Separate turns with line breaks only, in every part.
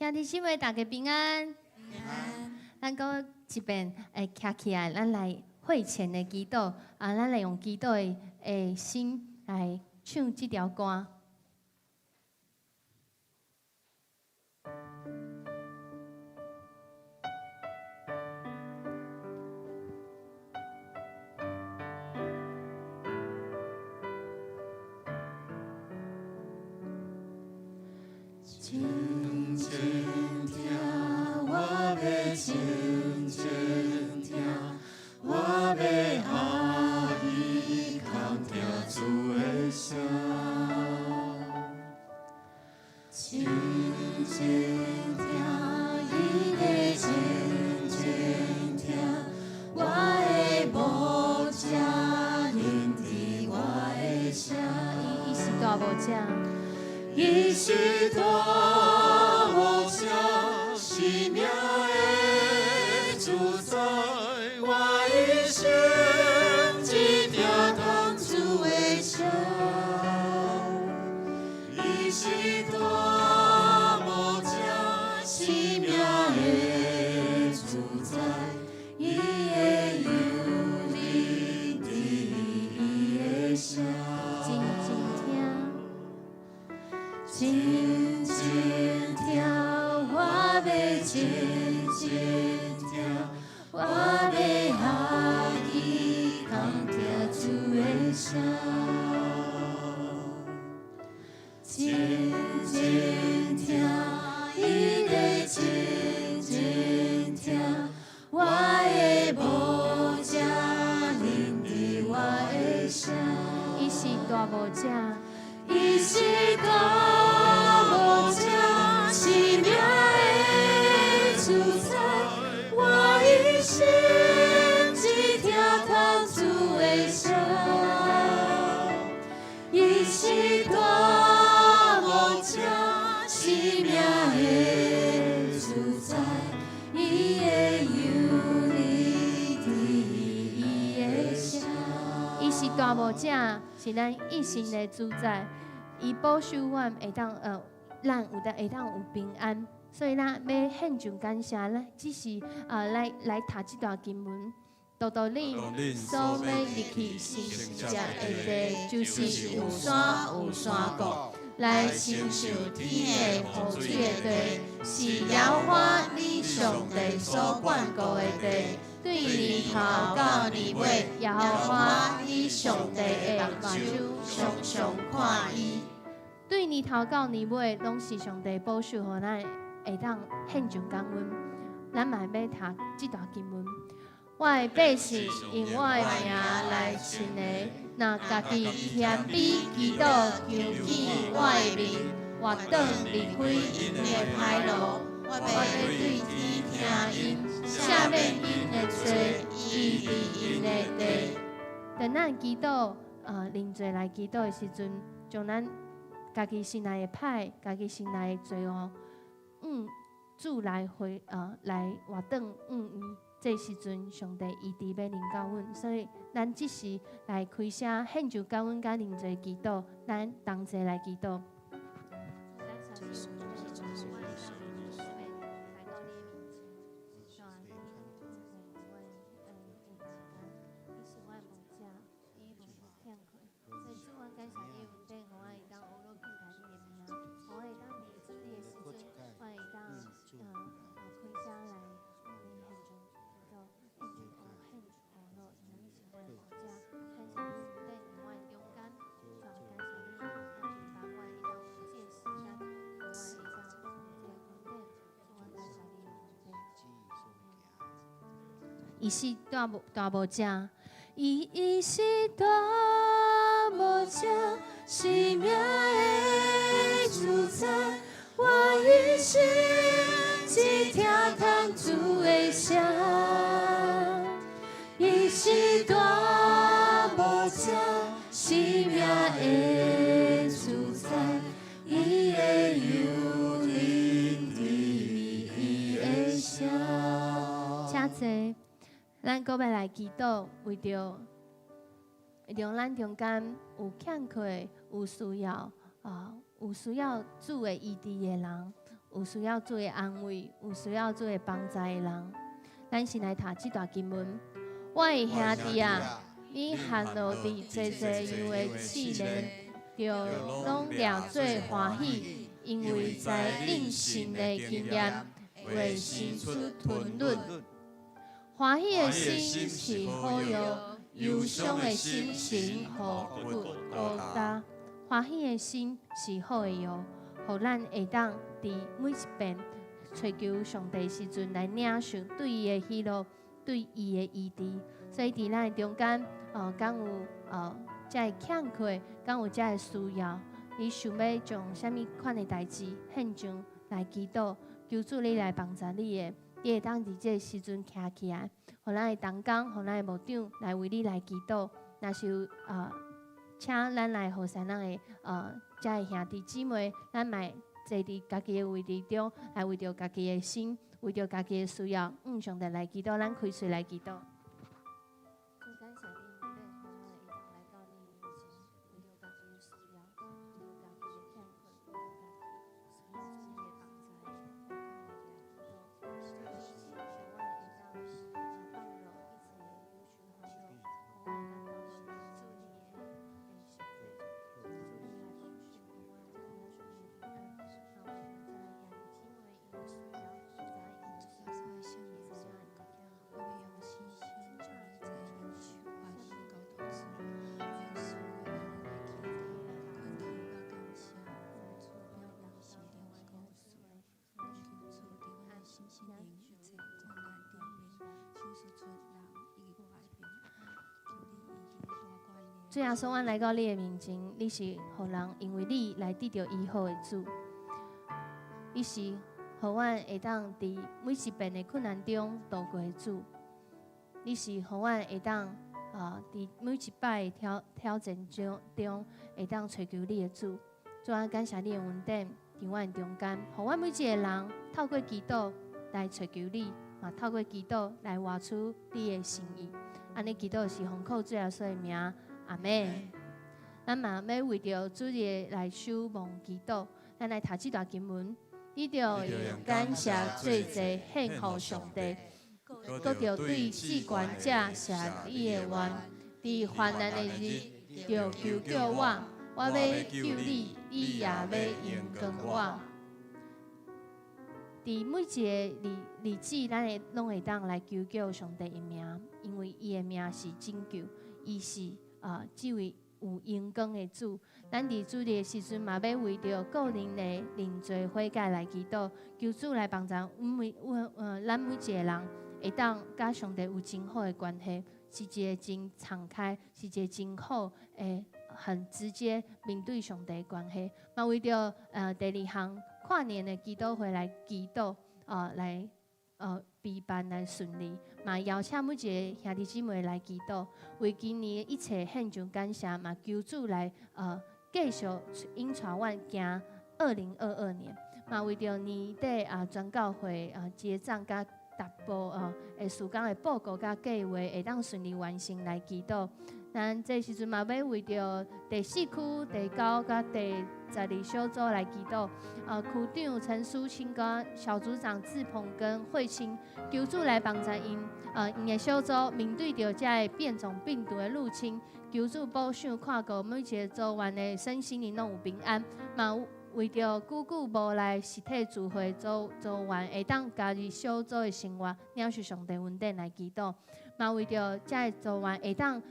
兄弟姊妹，大家平安。
平安。
咱閣一遍會徛起來，咱來會前的祈禱啊，咱來用祈禱的心來唱這條歌。
靜靜聽，我欲靜靜聽，我欲合意空聽主的聲。靜靜聽，伊咧靜靜聽，我的牧者聆聽我的聲。
伊是大牧者。
伊是大牧者，生命的主宰，我一生只聽通主的聲。伊是大牧者，生命的主宰，伊的油聆聽伊的聲。
靜靜聽。
靜靜聽，我欲靜靜聽，我欲合意空聽主的聲。靜靜聽，伊咧靜靜聽，我的牧者聆聽我的聲。
伊是大牧者。
伊是大牧者，生命的主宰，我一生只聽通主的聲。伊是大牧者，生命的主宰，伊的油聆聽伊的聲。
伊是大牧者，是咱一生的主宰。伊保守阮會當咱有得會當有平安，所以咱欲獻上感謝，咱只是來讀這段經文。獨獨恁所欲入去承接的地，就是有山有山谷，來承受天的雨水的地，是耶和華你上帝所眷顧的地。對年頭到年尾，耶和華你上帝的目睭常常看伊。對年頭到年尾，攏是上帝保守，予咱會當獻上感恩。咱嘛欲讀這段經文。我的百姓用我的名來稱的，若家己謙卑祈禱，求見我的面，轉離開𪜶的歹路，我欲對天聽𪜶，赦免𪜶的罪，醫治𪜶的地。當咱祈禱，認罪來祈禱的時陣，將咱家己心內的歹，家己心內的罪惡，主來回，來活轉，伊。這時陣，上帝醫治欲臨到阮，所以咱這時來開聲獻上感恩佮認罪祈禱，咱同齊來祈禱。伊是大牧大牧者，伊是大牧者，
生命的主宰，我一生只聽通主的聲。伊是大牧者，生命的主宰，伊的油聆聽伊的聲。
請坐，咱閣欲來祈禱，為著咱中間有欠缺、有需要啊，有需要主的醫治的人，有需要主的安慰，有需要主的幫助的人。咱先來讀這段經文。我的兄弟啊，你陷落佇濟濟樣的試煉，著攏掠做歡喜，因為知恁信的經驗會生出吞忍。歡喜的心是好藥，憂傷的心是予骨孤焦。歡喜的心是好的藥，予咱會當佇每一遍揣求上帝時陣來領受對伊的喜樂，對伊的醫治。所以佇咱的中間，敢有遮的欠缺，敢有遮的需要，你想欲將啥物款的代誌獻上來祈禱，求主你來幫助你的，你會當佇這个時陣徛起來，予咱的同工，予咱的牧長來為你來祈禱。若是有請咱來予咱的遮的兄弟姊妹，咱嘛坐佇家己的位置中，來為著家己的心，為著家己的需要，向上帝來祈禱，咱開喙來祈禱。感謝你，予阮會當來到你面前，為著家己的需要，為著家己的欠缺，為著家己需要主你的幫助，來祈禱。主，你予阮會當放落一切的憂愁煩惱，予阮會當感覺主你的實際，求主你來保守，予阮有領受你的平安。嘛為著遮的兄弟姊妹𪜶的需要，知影𪜶的心，知影𪜶的欠缺。主耶穌，阮來到你的面前，你是予人因為你來得著醫好的主，你是予阮會當佇每一遍的困難中度過的主，你是予阮會當佇每一擺的挑戰中會當揣求你的主。主啊，感謝你的恩典佇阮中間，予阮每一个人透過祈禱來揣求你，嘛透過祈禱來活出你的心意。按呢祈禱是奉靠主耶穌的名，阿們。咱嘛欲為著主日來守望祈禱，咱來讀這段經文。你著用感謝做祭獻予上帝，閣著對至懸者謝你的願。佇患難的日，著求叫我，我欲救你，你也欲榮光我。佇每一个日子，咱會攏會當來求叫上帝的名，因為伊的名是拯救，伊是這位有榮光的主。咱佇主日的時陣，嘛欲為著個人的認罪悔改來祈禱，求主來幫助阮每阮咱每一個人會當佮上帝有真好的關係，是一個真敞開，是一個真好的、很直接面對上帝的關係。嘛為著第二項跨年的祈禱會來祈禱，來備辦來順利，嘛邀請每一个兄弟姊妹來祈禱，為今年的一切獻上感謝，嘛求主來繼續引帶阮行2022年，嘛為著年底全教會結帳佮達報的事工的報告佮計劃會當順利完成來祈禱。咱這時陣嘛欲為著第四區、第九佮第12小組來祈禱。區長陳淑清佮小組長志鵬跟慧清，求主來幫助𪜶，𪜶的小組面對著這个變種病毒的入侵，求主保守看顧每一个組員的身心靈攏有平安。嘛為著久久無來實體聚會組員會當加入小組的生活，領受上帝恩典來祈禱。嘛為著這个組員會當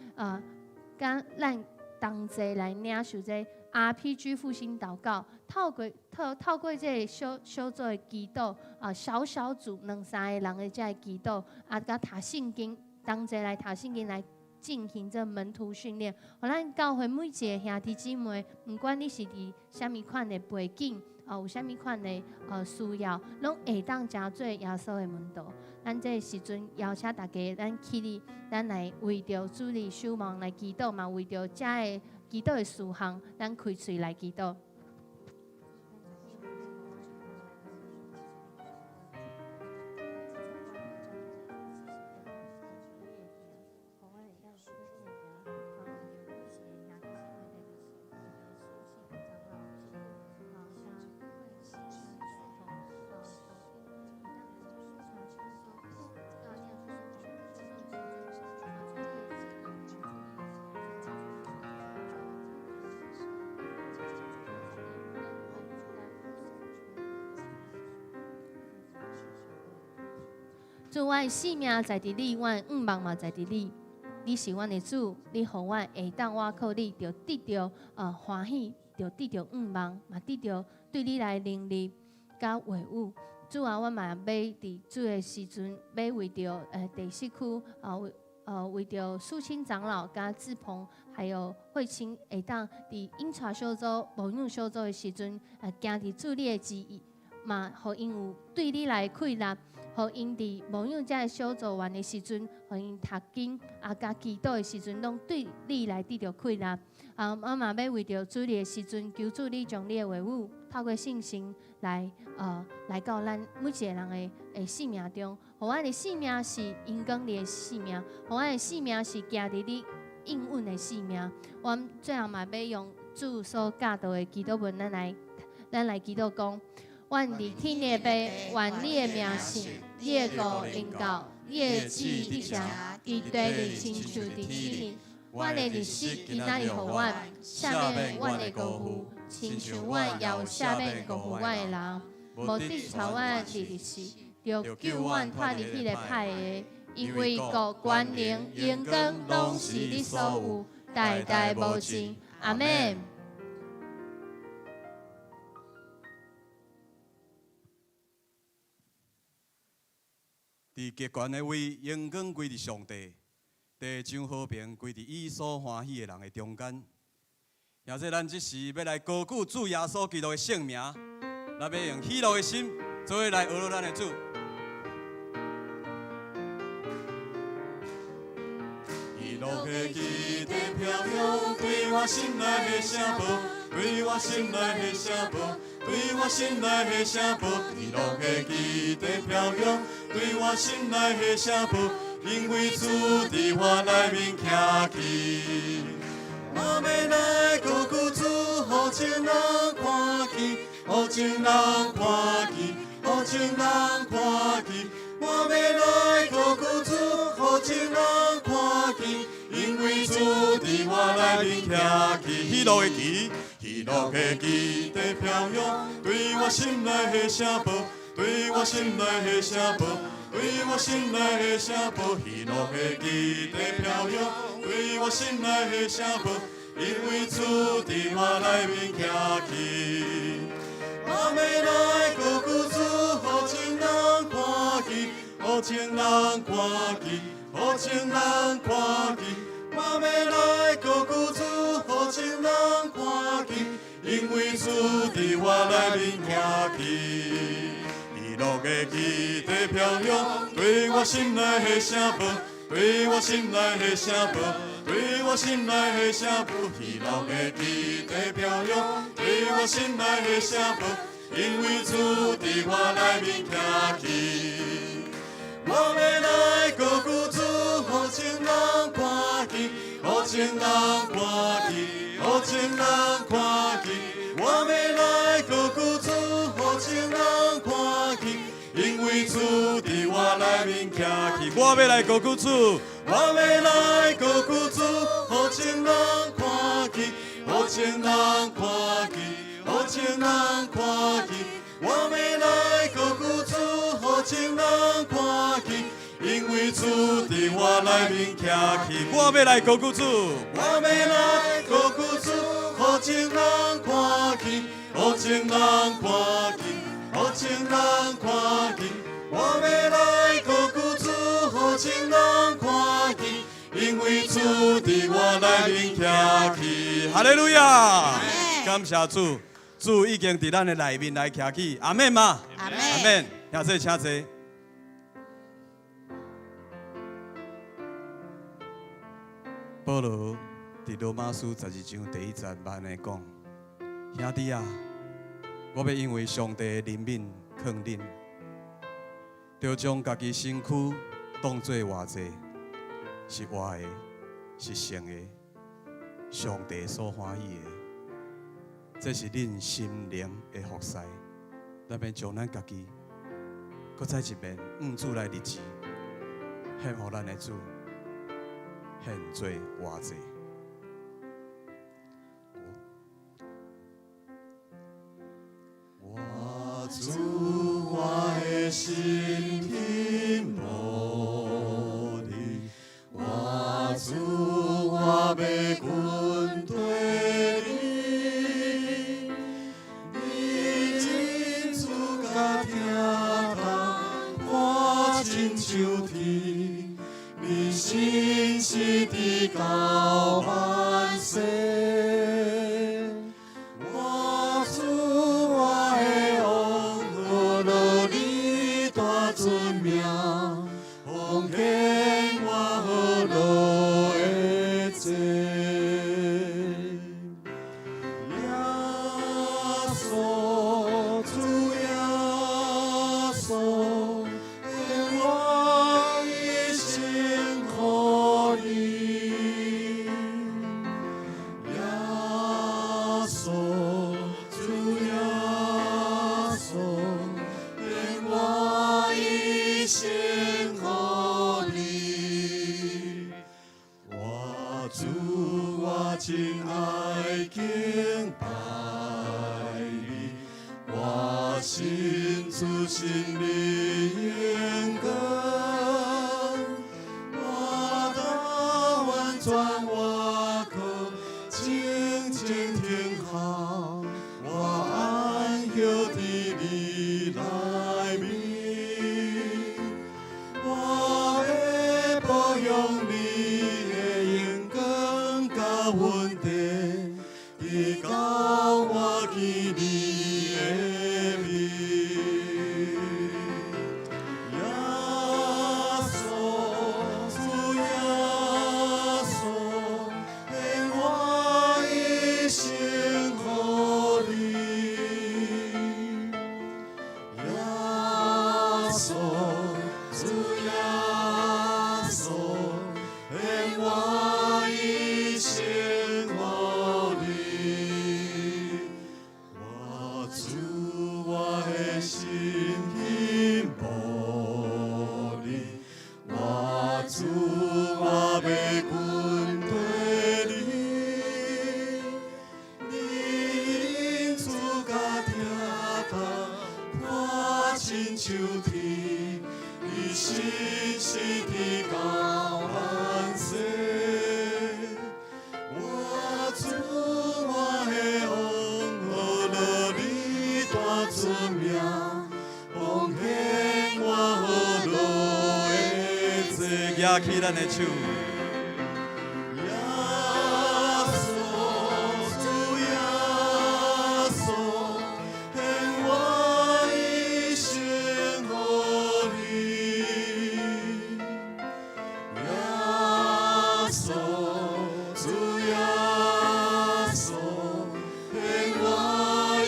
佮咱同齊來領受這 RPG 復興禱告，透過這个小小組的祈禱，小小組兩三个人的這个祈禱，佮讀聖經，同齊來讀聖經來進行這門徒訓練。予咱教會每一个兄弟姊妹，毋管你是佇啥物款的背景，有啥物款的需要，攏會當成做耶穌的門徒。咱這个時陣邀請大家，咱起立，咱來為著主日守望來祈禱，嘛為著遮个祈禱的事項，咱開喙來祈禱。主，阮的性命在佇你，阮的向望嘛在佇你。你是阮的主，你予阮會當倚靠你，就得著歡喜，就得著向望，嘛得著對你來能力佮話語。主啊，阮嘛欲佇這个時陣，欲為著第四區啊，為著蘇青長老、佮志鵬，還有慧清，會當佇引帶小組、牧養小組的時陣，行佇主你的旨意，嘛，予𪜶有對你來氣力，予𪜶佇牧養這个小組員的時陣，予𪜶讀經啊，佮祈禱的時陣，攏對你來得著氣力。啊，我嘛欲為著主日的時陣，求主你將你的話語透過聖神來到咱每一個人的生命中，予阮的生命是榮光你的生命，予阮的生命是行佇你應允的生命。阮最後嘛欲用主所教導的祈禱文，咱來祈禱講：阮佇天的父，願你的名聖，你的國臨到，你的旨意執行，佇地裡親像佇天頂。阮的日食今仔日予阮，赦免阮的過犯，親像阮也有赦免過犯阮的人。毋得帶阮入入試，著救阮脫離彼个歹的。因為國、權能、榮光，攏是你所有，代代無盡。阿們。
佇極懸的位，榮光歸佇上帝；地將和平歸佇伊所歡喜的人的中間。現在咱這時欲來高舉主耶穌基督的聖名，咱欲用喜樂的心，做伙來阿羅咱的主。喜樂的旗在飄揚，對我心內的城堡，對我心內的城堡，對我心內的城堡。喜樂的旗在飄揚，對我心內的城堡，因為主佇我內面徛起。我欲來高舉主，予眾人看見，予眾人看見，予眾人看見。我欲來高舉主，予眾人看見，因為主佇我內面徛起。喜樂的旗，喜樂的旗在飄揚，對我心內的城堡，對我心內的城堡，對我心內的城堡。喜樂的旗在飄揚，對我心內的城堡，因為主佇我內面徛起。我欲來高舉主，予眾人看見，予眾人看見，予眾人看見。我欲來高舉主，予眾人看見，因為主佇我內面徛起。喜樂的旗在飄揚，對我心內的城堡，對我心內的城堡，對我心內的城堡。喜樂的旗在飄揚，對我心內的城堡，因為主佇我內面徛起。我欲來高舉主，予眾人看見，予眾人看見，予眾人看見。我欲來高舉主，予眾人看見，因為主佇我內面徛起。我欲來高舉主，我欲來高舉主，予眾人看見，予眾人看見，予眾人看見。我欲來高舉主，予眾人看見，因為主佇我內面徛起。我欲來高舉主，我欲來高舉主，予眾人看見，予眾人看見，予眾人看見。我欲來高舉主，予眾人看見，因為主佇我內面徛起。哈利路亞！感謝主，主已經佇咱的內面來徛起。阿們嗎？
阿們。
阿們。兄弟請坐。保羅佇羅馬書12章第一節按呢講：兄弟啊，我欲因為上帝的憐憫勸恁，著將家己身軀當做活祭，是活的，是聖的，上帝所歡喜的。這是恁心靈的服侍。咱欲將咱家己，閣再一遍，向主來立志，獻予咱的主，獻做活祭。我主，我的心拼搏。真愛敬拜你，我心主神的榮光，我甘完全倚靠，靜靜聽候，我安歇佇你內面，我會保養你的榮光佮恩典，直到我見你的面。耶穌，主耶穌，獻我一生予你。耶穌，主耶穌，獻我一生予你。我主，我的心欣慕你，我主，我欲跟隨你。你恩慈佮疼痛，看親像天，你信實直到萬世。我主，我的王，呵樂你大尊名，奉獻我呵樂的祭。舉起咱的手。耶穌，主耶穌，獻我一生予你。耶穌，主耶穌，獻我一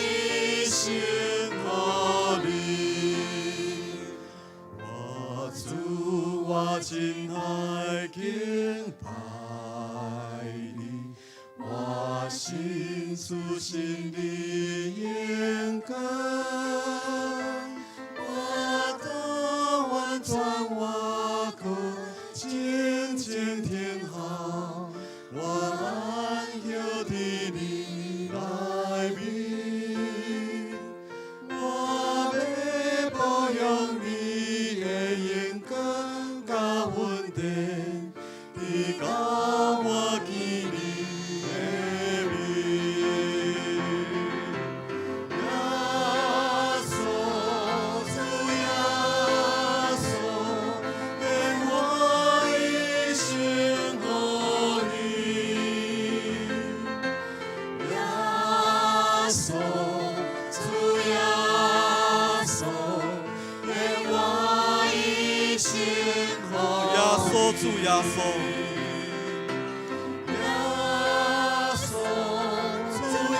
生予你。我主，我真愛敬拜你，我心主神的榮光，我甘完全倚靠，靜靜聽候，我安歇佇你內面，我欲保養你的榮光佮恩典，直到我見你的面。耶穌，主耶穌，獻我一生予你。耶穌，主耶穌，獻我一生予
耶穌，主耶穌，
耶穌，主耶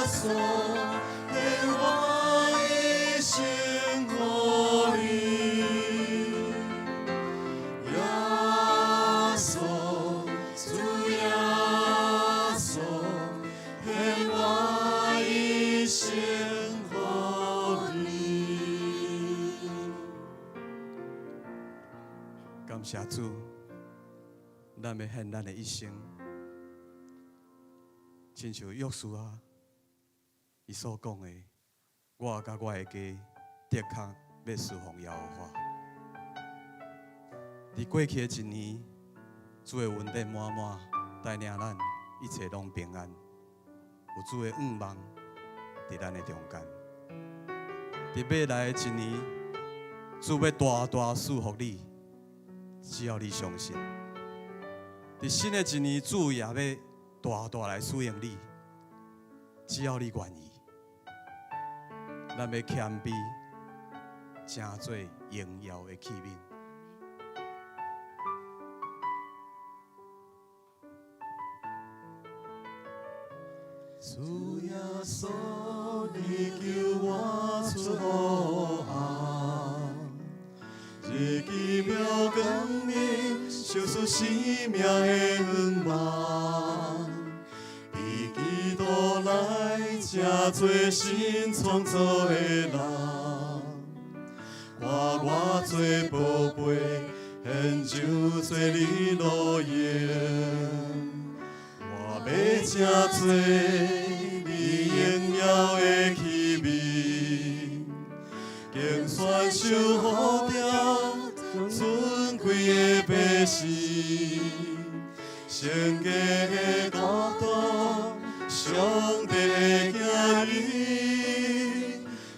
穌，獻我一生予你。耶穌，主耶穌，獻我一生予你。
感謝主，咱欲獻咱的一生，親像約書亞伊所講的，我佮我的家的確欲事奉耶和華。佇過去的一年，主的恩典滿滿帶領咱，一切攏平安。有主的向望佇咱的中間。佇欲來的一年，主欲大大賜福你，只要你相信。佇新的一年，主也欲大大來使用你，只要你願意。咱欲謙卑，成做榮耀的器皿。
主耶穌，你救我出黑暗，這奇妙光明，相屬生命的向望。佇基督內，成做新創造的人，看我做寶貝，獻上做你樂園。食做你榮耀的器皿，敬選受呼召尊貴的百姓，聖潔的國度，上帝的子兒，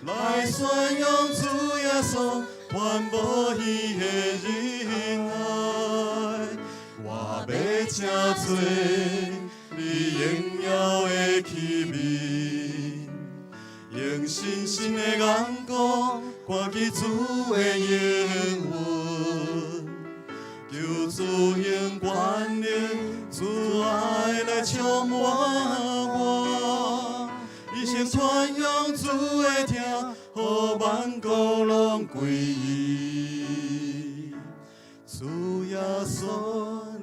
來宣揚主耶穌傳播彼的仁愛。我欲成做你榮耀的器皿，用信心的眼光看見主的應允，求主用權能，慈愛來充滿我，一生傳揚主的疼，予萬國攏歸伊。主耶穌，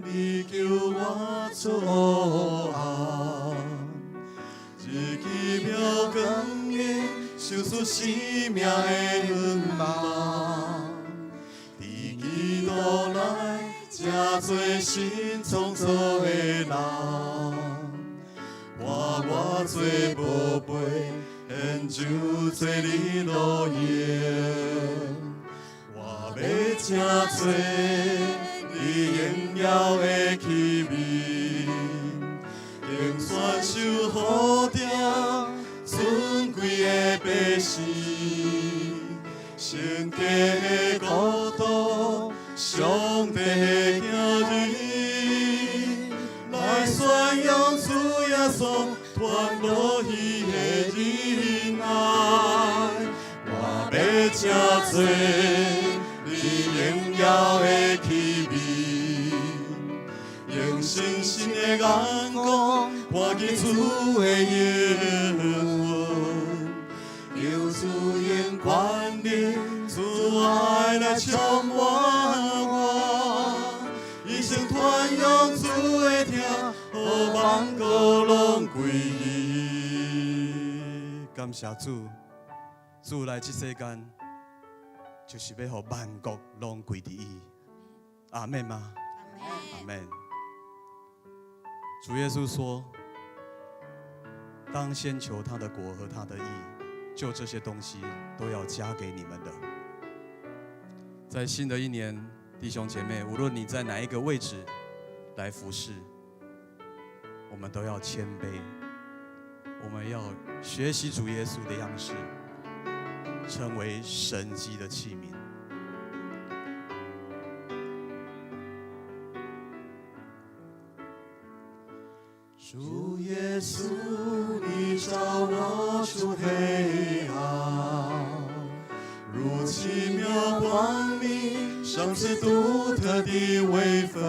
你救我出黑暗，這奇妙光明，秀出生命的光芒。佇基督內，成做新創造的人，看我做寶貝，獻上做你樂園。我欲成做你榮耀的器皿，敬選受呼召尊貴的百姓，聖潔的國度，上帝的子兒，來宣揚主耶穌傳播彼的仁愛。我欲成做你榮耀的器皿，用信心的眼光看見主的應允，求主用權能，慈愛來充滿我，一生傳揚主的疼，予萬國攏歸伊。感謝主，主來這世間，就是欲予萬國攏歸佇伊。阿們嗎？阿們。主耶穌說：當先求他的國和他的義，就這些東西都要加給你們的。在新的一年，弟兄姐妹，無論你在哪一個位置來服侍，我們都要謙卑，我們要學習主耶穌的樣式，成為神蹟的器皿。主耶穌，你召我出黑暗，入奇妙光明，賞賜獨特的位分，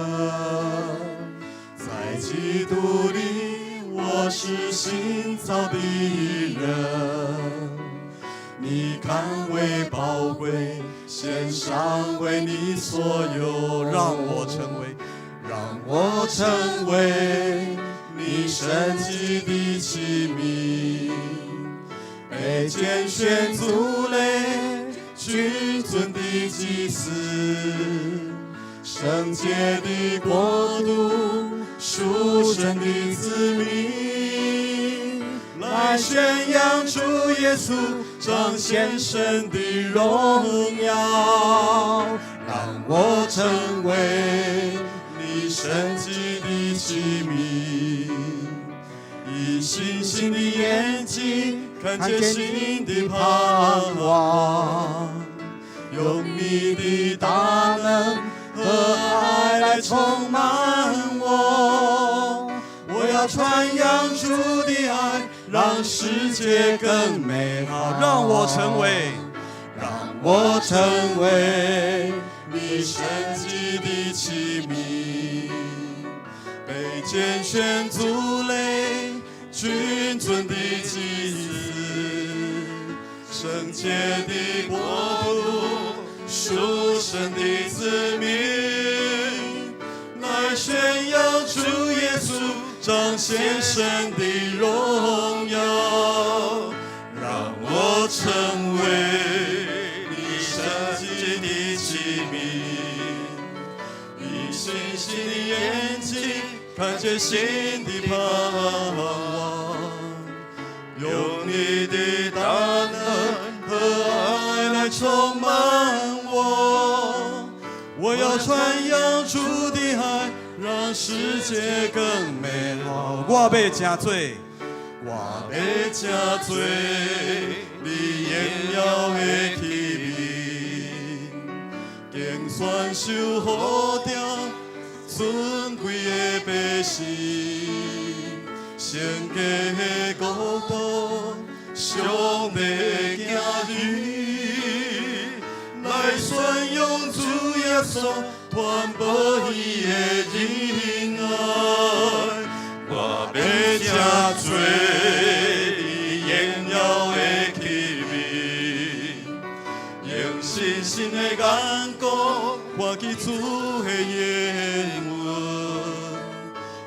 在基督裡，我是新造的人。你看為寶貴，獻上為你所有，讓我成為，讓我成為你神蹟的器皿，被揀選族類，君尊的祭司，聖潔的國度，屬神的子民，來宣揚主耶穌，彰顯神的榮耀，讓我成為你神蹟的器皿，以信心的眼睛看見新的盼望，用你的大能和愛來充滿我。我要傳揚主的愛，讓世界更美好。讓我成為，讓我成為你神蹟的器皿，被揀選族類，君尊的祭司，聖潔的國度，屬神的子民，來宣揚主耶穌，彰顯神的榮耀，讓我成為你神蹟的器皿，以信心的眼睛看見新的盼望，用你的大能和愛來充滿我。我要傳揚主的愛，讓世界更美好。我欲成做，我欲成做你榮耀的器皿，揀選受呼召尊貴的百姓，聖潔的國度，上帝的子女，來宣揚主耶穌，傳播伊的仁愛。我欲成做你榮耀的器皿，用信心的眼光看見主的應允，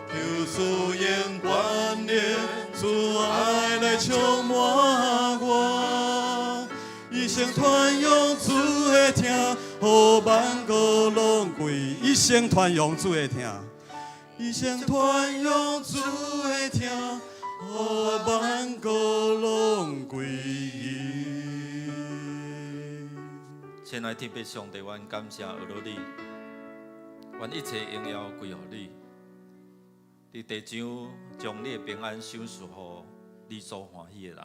求主用權能，主愛來充滿我，一生傳揚主的疼，予萬國攏歸。一生傳揚主的疼，一生傳揚主的疼，予萬國攏歸依。
親愛天父上帝，阮感謝阿羅你，願一切榮耀歸予你。佇地上將你的平安賞賜予你所歡喜的人。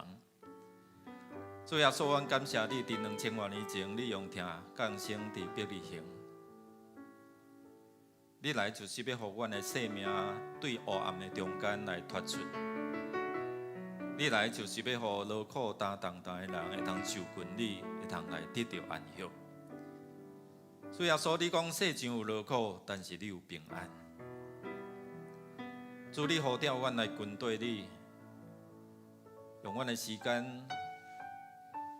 主耶穌，阮感謝你，佇2000多年前，你用疼降生佇伯利恆。你來就是欲予阮的生命對黑暗的中間來脫出。你來就是欲予勞苦擔重擔的人會當就近你，會當來得著安息。主耶穌，你講世上有勞苦，但是你有平安。主，你呼召阮來跟隨你，用阮的時間、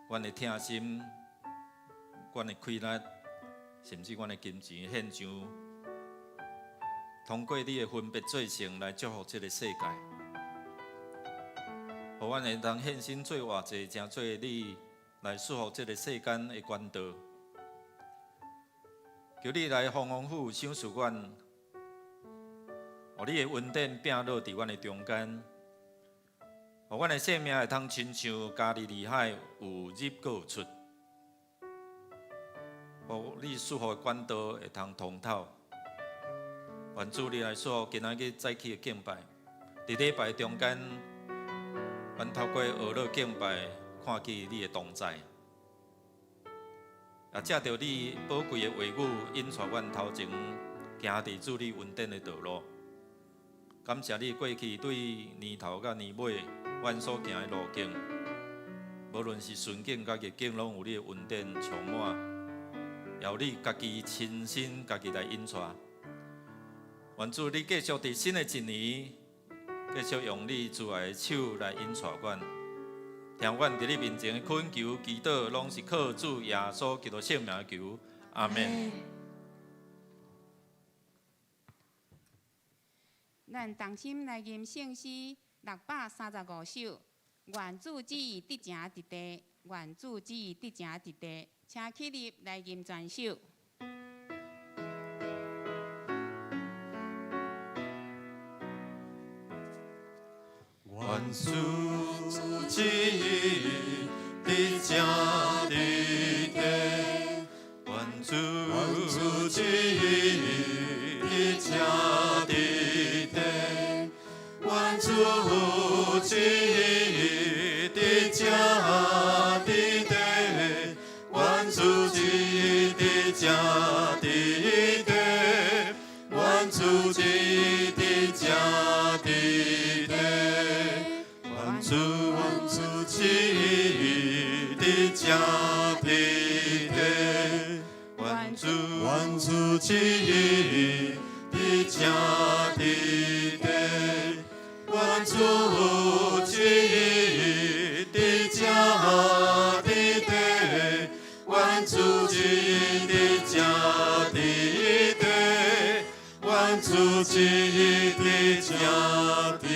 阮的疼心、阮的氣力，甚至阮的金錢獻上，通過你的分別做聖來祝福這个世界，予阮會當獻身做活祭，成做你來祝福這个世間的管道。求你來豐豐富富賞賜阮，予你的恩典摒落佇阮的中間，予阮的生命會通親像加利利海有入閣有出，予你祝福的管道會通通透。願主你來祝福今仔日早起的敬拜，佇禮拜中間，阮透過學樂敬拜，看見你的同在，也藉著你寶貴的話語，引帶阮頭前行佇主你恩典的道路。感謝你過去對年頭佮年尾，阮所行的路徑，無論是順境佮逆境，攏有你的恩典充滿，由你家己親身家己來引帶。願主你繼續佇新的一年，繼續用你慈愛的手來引帶阮，聽阮佇你面前的懇求祈禱，攏是靠主耶穌基督聖名求，阿們。
咱同心來吟聖詩635首，願主旨意得成佇地，願主旨意得成佇地，請起立來吟全首。
願主旨意得成佇地，願主旨意得成佇地，願主旨意得成佇地，願主旨意得成佇地，願主旨意得成佇地。願主旨意得成佇地，願主旨意得成佇地，願主旨意得成佇地，願主旨意得成佇地，願主旨意得成佇地。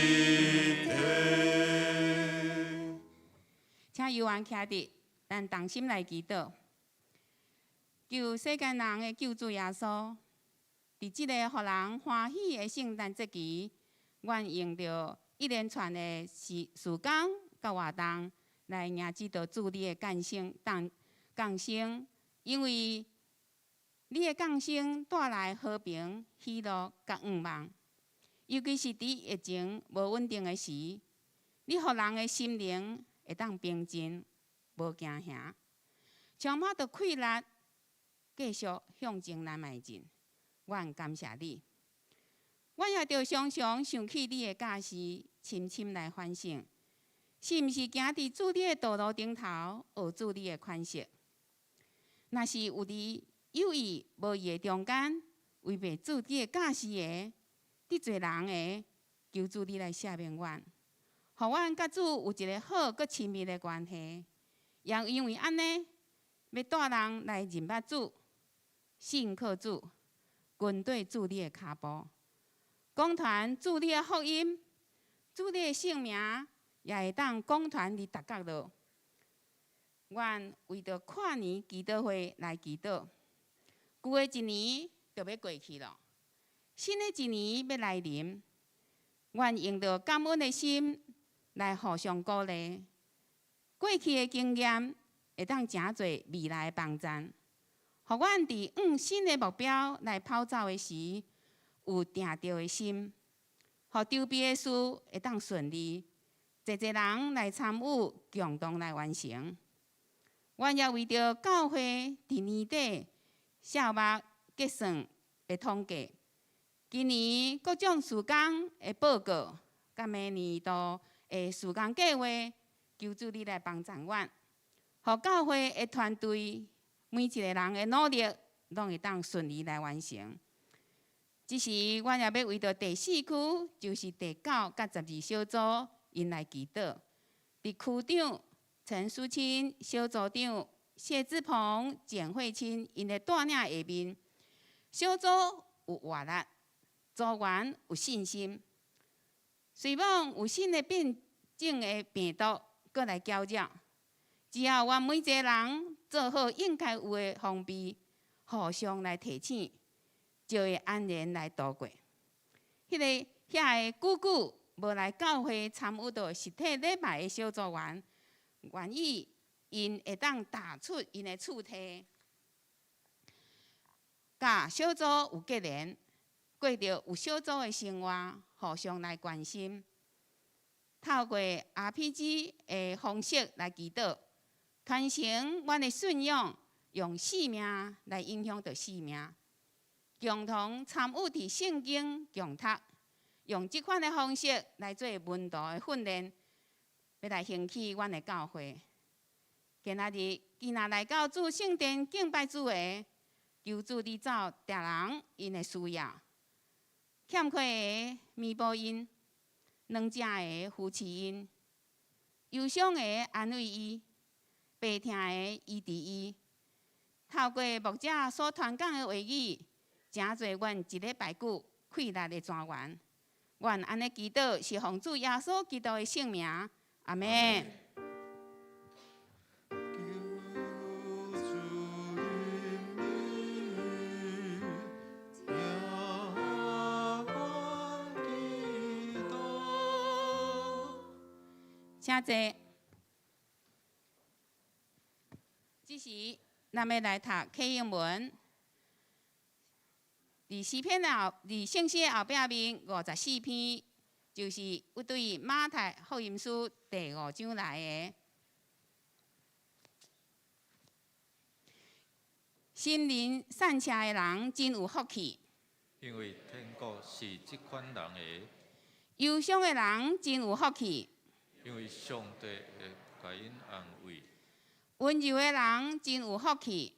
請猶原徛佇，咱同心來祈禱，求世間人的救主耶穌，佇這个予人歡喜的聖誕節期，阮用著一連串的事工佮活動來迎接著主你的降生，誕降生，因為你的降生帶來和平、喜樂佮向望。尤其是佇疫情無穩定的時，你予人的心靈會當平靜，無驚嚇，充滿著氣力，繼續向前來邁進。阮感謝你，阮也著常常想起你的教示，深深來反省，是毋是行佇主你的道路頂頭，學主你的款式？若是有佇有意無意的中間，違背主你的教示的，得罪人的，求主你來赦免阮，予阮佮主有一个好閣親密的關係。也因為按呢，欲帶人來認捌主，信靠主，跟綴主你的跤步，廣傳主你的福音，主你的聖名也會當廣傳佇逐角落。阮為著跨年祈禱會來祈禱，舊的一年就欲過去囉，新的一年欲來臨，阮用著感恩的心來互相鼓勵。過去的經驗會當成做未來的幫贊，予阮佇向新的目標來跑走的時，有定著的心，予籌備的事會當順利，濟濟人來參與，共同來完成。阮也為著教會佇年底數目結算的統計，今年各種事工的報告，佮明年度的事工計劃，求主你來幫贊阮，予教會的團隊每一個人的努力，攏會當順利來完成。這時，阮也欲為著第四區，就是第九佮12小組，𪜶來祈禱。佇區長陳淑清、小組長謝志鵬、簡慧清𪜶的帶領下面，小組有活力，組員有信心。雖罔有新的變種的病毒閣來攪擾，只要阮每一个人做好應該有的防備，互相來提醒，就會安然來度過。彼个遐个久久無來教會參與著實體禮拜的小組員，願意𪜶會當踏出𪜶的厝體，佮小組有結連，過著有小組的生活，互相來關心。透過 RPG 的方式來祈禱，傳承阮的信仰，用生命來影響著生命，共同參與佇聖經共讀，用這款的方式來做門徒的訓練，欲來興起阮的教會。今仔日，今仔來到主聖殿敬拜主的，求主你照逐人𪜶的需要，欠缺的彌補𪜶，軟弱的扶持𪜶，憂傷的安慰伊，病痛的醫治伊。透過牧者所傳講的話語，成做阮一禮拜久氣力的泉源。阮按呢祈禱，是奉主耶穌基督的聖名，阿們。
求主憐憫，聽阮祈禱。
請坐。這時，咱欲來讀啟應文。佇詩篇的後，佇聖詩的後壁面54篇，就是有對馬太福音書第五章來的。心靈散赤的人真有福氣，
因為天國是這款人的。
憂傷的人真有福氣，
因為上帝會共𪜶安慰。
溫柔的人真有福氣，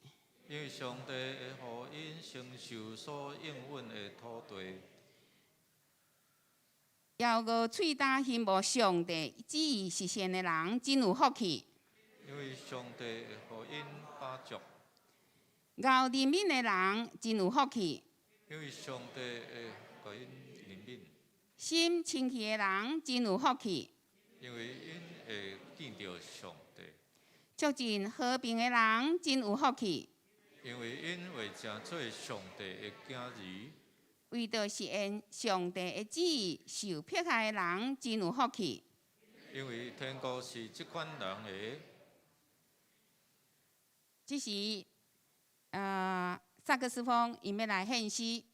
因為上帝會予𪜶承受所應允的土地。
枵餓喙焦希望上帝旨意實現的人真有福氣，
因為上帝會予𪜶飽足。
𠢕憐憫的人真有福氣，
因為上帝會共𪜶憐憫。
心清氣的人真有福氣，
因為𪜶會見著上帝。
促進和平的人真有福氣，
因為𪜶會成做上帝的囝兒。
為著實現上帝的旨意，受迫害的人真有福氣。
因為天國是這款人的。
這時，薩克斯風𪜶欲來獻詩。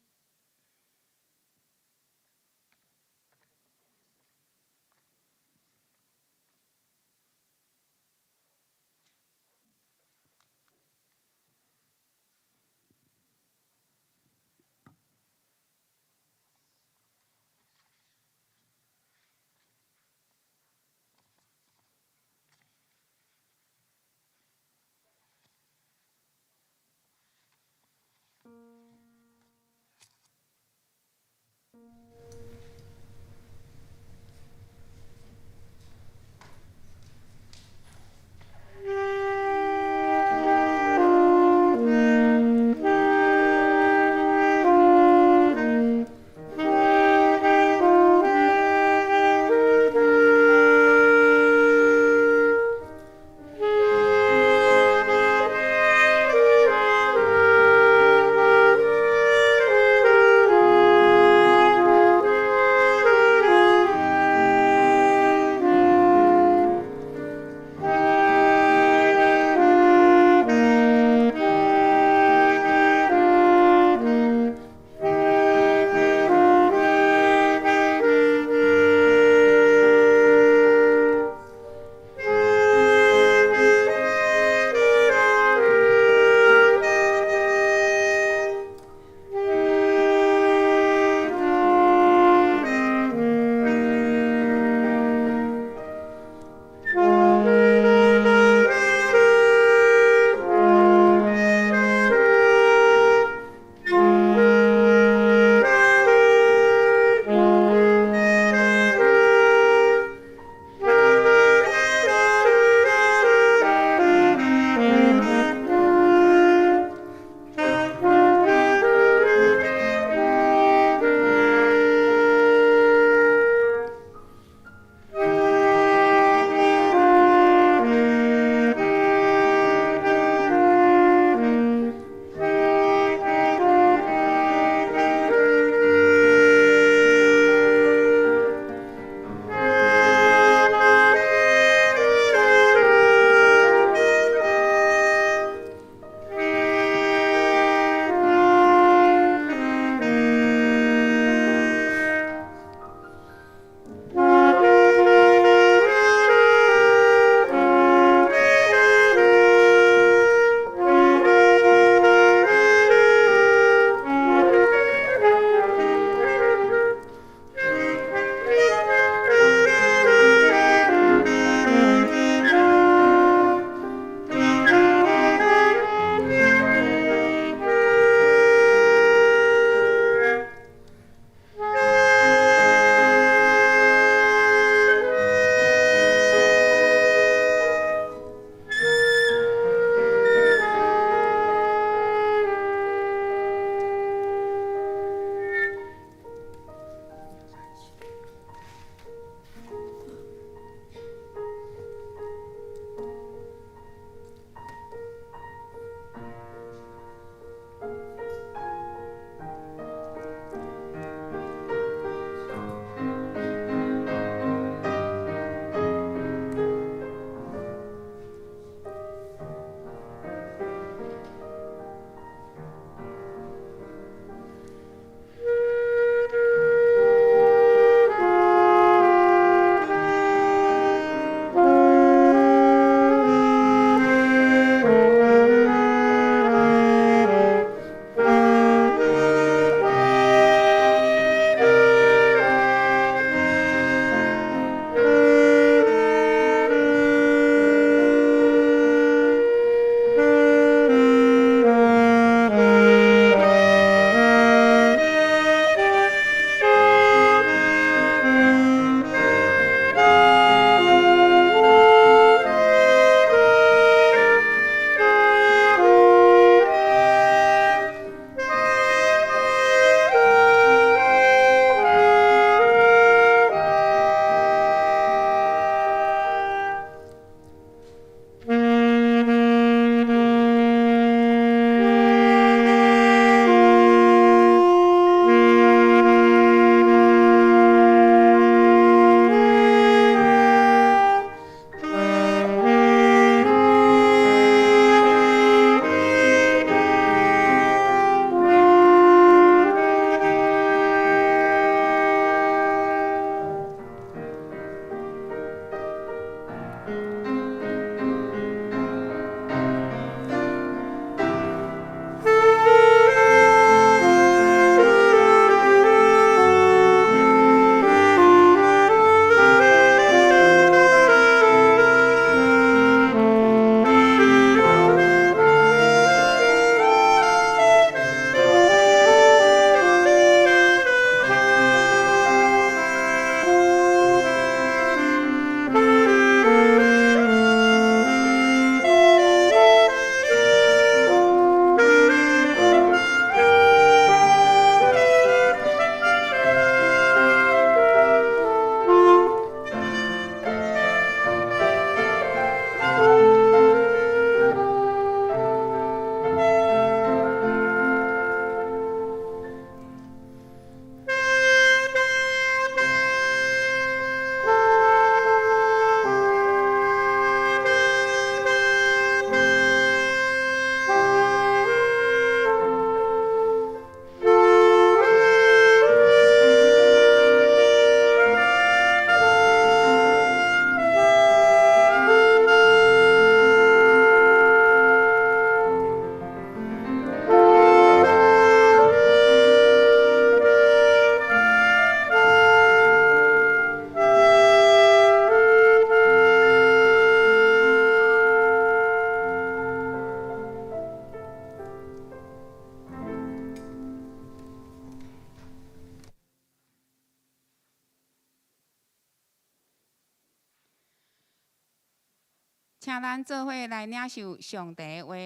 請咱做伙來領受上帝的話，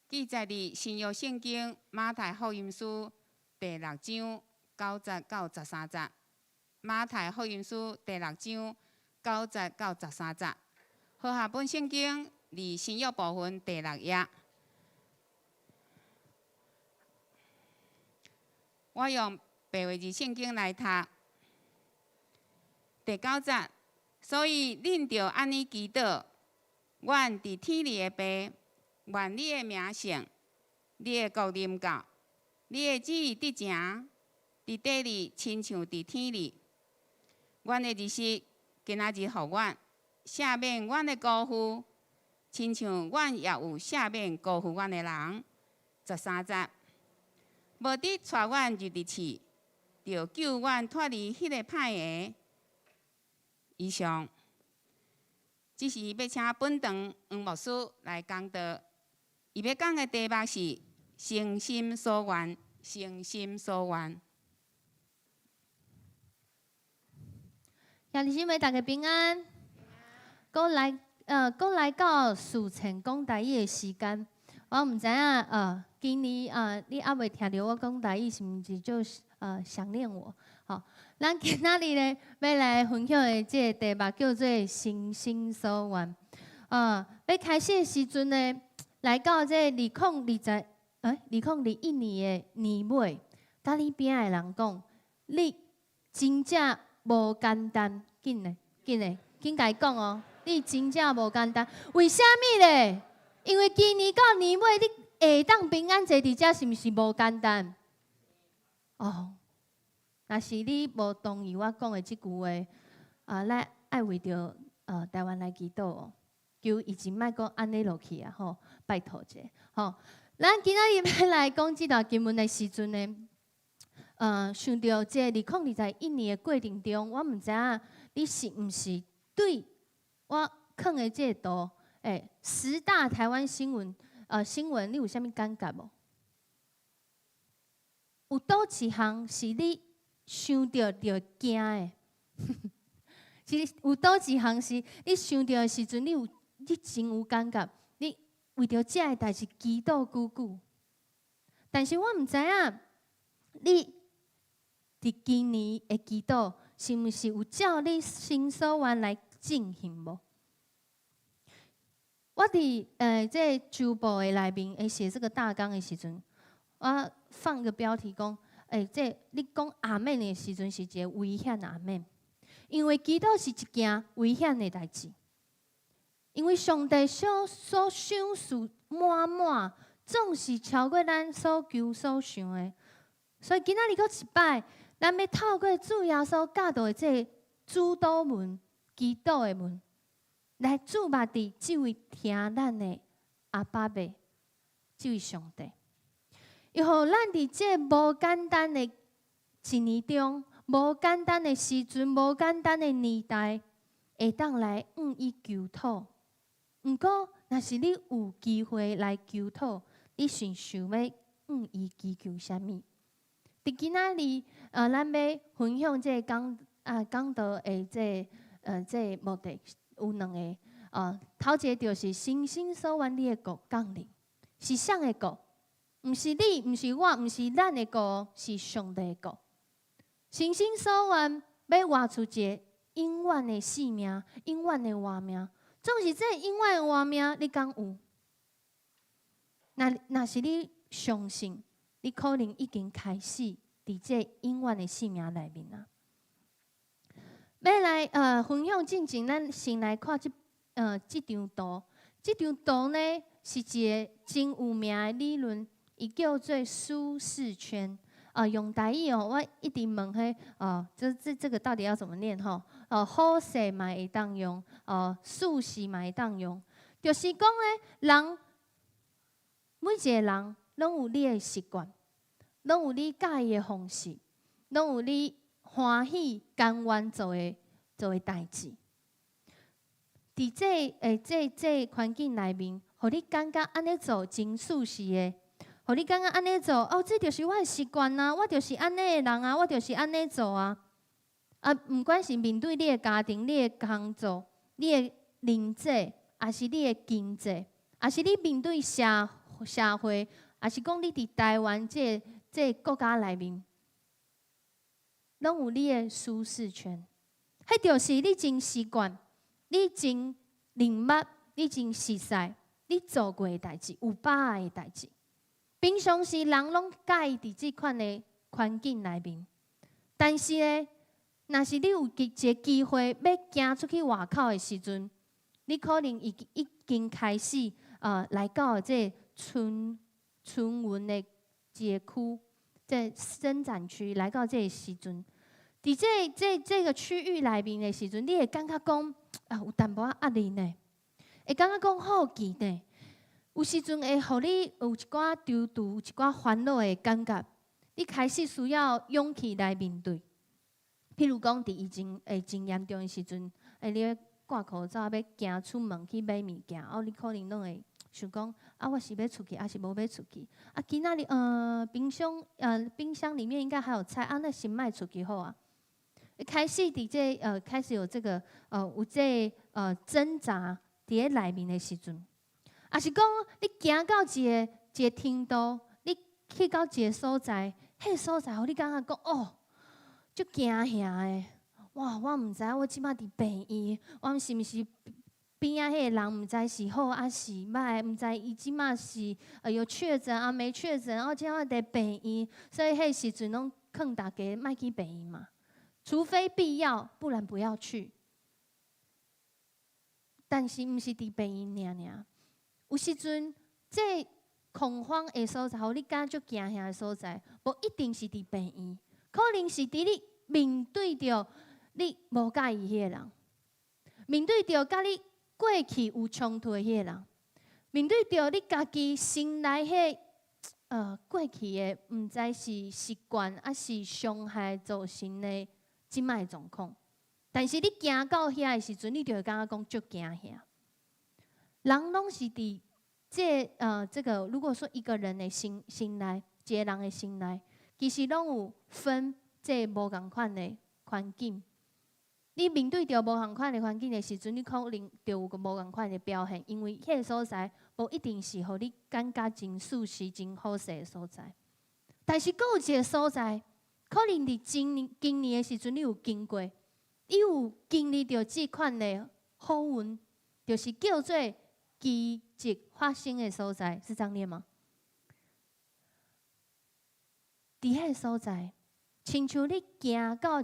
記載佇新約聖經馬太福音書第六章9節到13節。馬太福音書第六章9節到13節，和合本聖經佇新約部分第六頁。我用白話字聖經來讀。第九節，所以恁著按呢祈禱：阮佇天裡的爸，願你的名聖，你的國臨到，你的旨意得成，佇地裡親像佇天裡。阮的日食今仔日予阮，赦免阮的辜負，親像阮也有赦免辜負阮的人。13節，無得帶阮入佇試，著救阮脫離彼個歹的。以上，這時欲請本堂黃牧師來講道，伊欲講的題目是誠心所願，誠心所願。
兄弟姊妹，大家平安。閣來，閣來到事前講台語的時間，我毋知影，今年啊，你猶未聽著我講台語，是毋是就想念我？吼，咱今仔日咧欲來分享的這個題目叫做誠心所願。欲開始的時陣呢，來到這2020，2021年的年尾，佮你邊仔的人講，你真正無簡單，緊咧，緊咧，緊共伊講哦，你真正無簡單。為啥物咧？因為今年到年尾，你會當平安坐佇遮，是毋是無簡單？哦，若是你無同意我講的這句話，啊，咱愛為著台灣來祈禱哦，求疫情莫閣按呢落去啊！吼，拜託者，吼。咱今仔日欲來講這段經文的時陣呢，想著這2021年的過程中，我毋知影你是毋是對我囥的這個圖，十大台灣新聞，新聞你有啥物感覺無？有佗一項是你想著就驚的？其實有佗一項是你想著的時陣，你真有感覺，你為著這个代誌祈禱久久。但是我毋知影你佇今年的祈禱是毋是有照你心所願來進行無？我佇這週報的內面會寫這個大綱的時陣，我放個標題講，這你講阿們的時陣是一個危險阿們，因為祈禱是一件危險的代誌，因為上帝所賞賜滿滿，總是超過咱所求所想的，所以今仔日閣一擺，咱欲透過主耶穌教導的這個主禱文、祈禱的文，來注目佇這位聽咱的阿爸父，這位上帝。伊予咱佇這無簡單的一年中，無簡單的時陣，無簡單的年代，會當來向伊求討。毋過，若是你有機會來求討，你是想欲向伊祈求啥物？佇今仔日，咱欲分享這個講啊講道的這個目的有兩个。頭一个就是誠心所願你的國降臨，是啥的國？毋是你，毋是我，毋是咱的國，是上帝的國。誠心所願欲活出一个永遠的生命，永遠的活命。總是這个永遠的活命，你敢有？若是你相信，你可能已經開始佇這永遠的生命內面啊。欲來分享進前，咱先來看這張圖。這張圖呢是一个真有名的理論，伊叫做舒適圈。用台語哦，我一直問彼哦，這個到底要怎麼念吼？哦，好勢嘛會當用，哦，舒適嘛會當用，就是講咧，人每一个人攏有你的習慣，攏有你佮意的方式，攏有你歡喜甘願做的代誌。佇這環境內面，予你感覺按呢做真舒適的，予你感覺按呢做，哦，這就是我的習慣啊，我就是按呢的人啊，我就是按呢做啊。啊，毋管是面對你的家庭、你的工作、你的人際，抑是你的經濟，抑是你面對社會，抑是講你佇台灣這個國家內面，攏有你的舒適圈。彼就是你真習慣，你真認捌，你真熟似，你做過的代誌，有把握的代誌。平常時人攏佮意佇這款的環境內面，但是呢，若是你有一個機會欲行出去外口的時陣，你可能已經開始來到這個春雲的一個區，這生產區來到這個時陣，佇這個區域內面的時陣，你會感覺講啊有淡薄仔壓力呢，會感覺講好奇呢，有時陣會予你有一寡躊躇、有一寡煩惱的感覺，你開始需要勇氣來面對。譬如講，佇疫情會真嚴重的時陣，你掛口罩欲行出門去買物件，哦，你可能攏會想講，啊，我是欲出去，抑是無欲出去？啊，今仔日冰箱裡面應該還有菜，啊，那先莫出去好啊。開始佇這開始有這個有這個掙扎佇咧內面的時陣，抑是講你行到一個程度，你去到一個所在，彼個所在，予你感覺講哦，足驚嚇的，哇！我毋知我這擺佇病院，我是毋是邊仔彼個人毋知是好抑是䆀，毋知伊這擺是有確診啊沒確診，然後這擺佇病院，所以彼個時陣攏勸大家莫去病院嘛，除非必要，不然不要去。但是毋是佇病院爾爾，有時陣這恐慌的所在，予你感覺足驚嚇的所在，無一定是佇病院。可能是佇你面對著你無佮意彼個人，面對著佮你過去有衝突的彼個人，面對著你家己心內彼過去的，毋知是習慣抑是傷害造成的這擺的狀況。但是你行到遐的時陣，你就會感覺講足驚嚇。人攏是佇這個，如果說一個人的心內，一個人的心內，其實攏有分這無仝款的環境。你面對著無仝款的環境的時陣，你可能就有個無仝款的表現，因為彼個所在無一定是予你感覺真舒適、真好勢的所在。但是，閣有一個所在，可能佇今年今年的時陣，你有經過，你有經歷著這款的好運，就是叫做奇蹟發生的所在，是這樣念嗎？佇彼個所在，親像你行到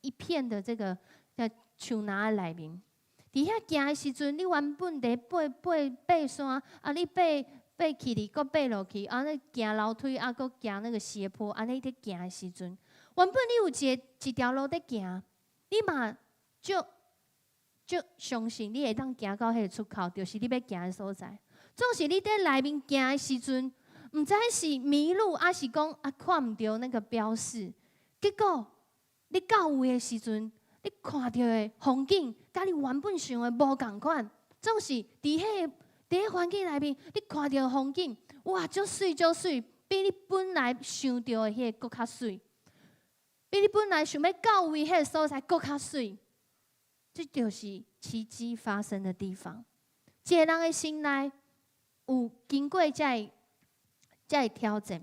一片的這個在樹林內面，佇遐行的時陣，你原本佇爬山，啊，你爬起來，閣爬落去，啊，你行樓梯，啊，閣行那個斜坡，按呢佇行的時陣，原本你有一條路佇行，你嘛足相信你會當行到彼個出口，就是你欲行的所在。總是你佇內面行的時陣，毋知是迷路，抑是講啊看毋著那個標示，結果你到位的時陣，你看著的風景，佮你原本想的無仝款。總是佇彼環境內面，你看著風景，哇，足媠足媠，比你本來想著的彼個閣較媠，比你本來想欲到位彼個所在閣較媠。這就是奇蹟發生的地方。一個人的心內有經過這个挑戰，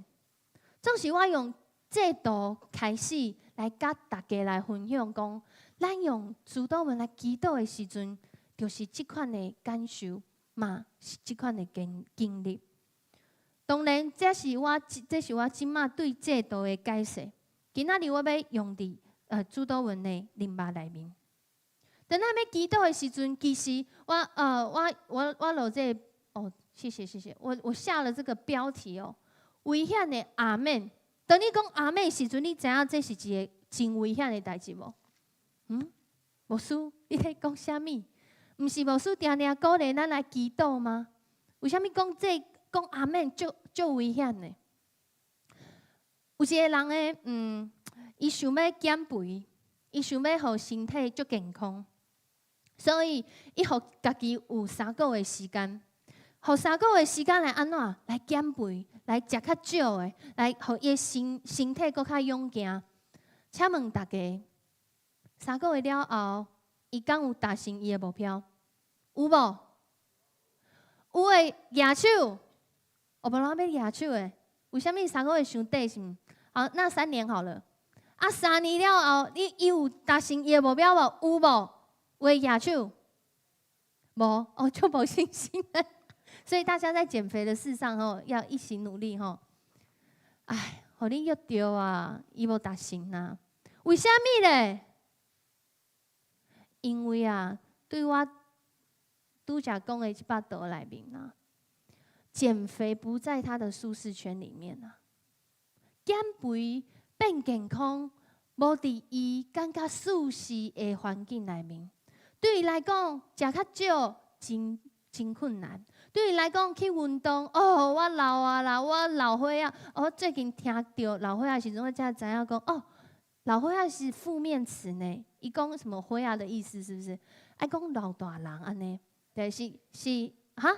總是我用這圖開始來佮大家來分享，講咱用主禱文來祈禱的時陣，就是這款的感受嘛，是這款的經歷。當然，這是我這馬對這圖的解釋。今仔日我欲用佇主禱文的靈肉內面。當咱欲祈禱的時陣，其實我落這個哦，謝謝謝謝，我下了這個標題哦，危險的阿們。當你講阿們時陣，你知影這是一個真危險的代誌無？嗯，牧師，你咧講啥物？毋是牧師定定鼓勵咱來祈禱嗎？為啥物講這講阿們足足危險的？有一個人呢，伊想欲減肥，伊想欲予身體足健康，所以伊予家己有三個月時間，予三個月時間來按怎？來減肥，來食較少的，來予伊身體閣較勇健。請問大家，三個月了後，伊敢有達成伊的目標？有無？有的舉手，我無人欲舉手的。為啥物3個月傷短是毋？好，那三年好了。啊，三年了後，你伊有達成伊的目標無？有無？有的舉手，無，哦，就無信心。所以大家在減肥的事上吼，要一起努力吼。唉，予你約著啊，伊無達成啊。為啥物咧？因為啊，對我拄才講的這百圖內面啊，減肥不在他的舒適圈裡面啊。減肥變健康，無佇伊感覺舒適的環境內面。對伊來講，食較少真真困難。對伊來講，去運動，哦，我老啊啦，我老歲仔。我最近聽著老歲仔時陣，我才知影講，哦，老歲仔是負面詞呢。伊講什麼歲仔的意思是不是？愛講老大人按呢？對，是是哈？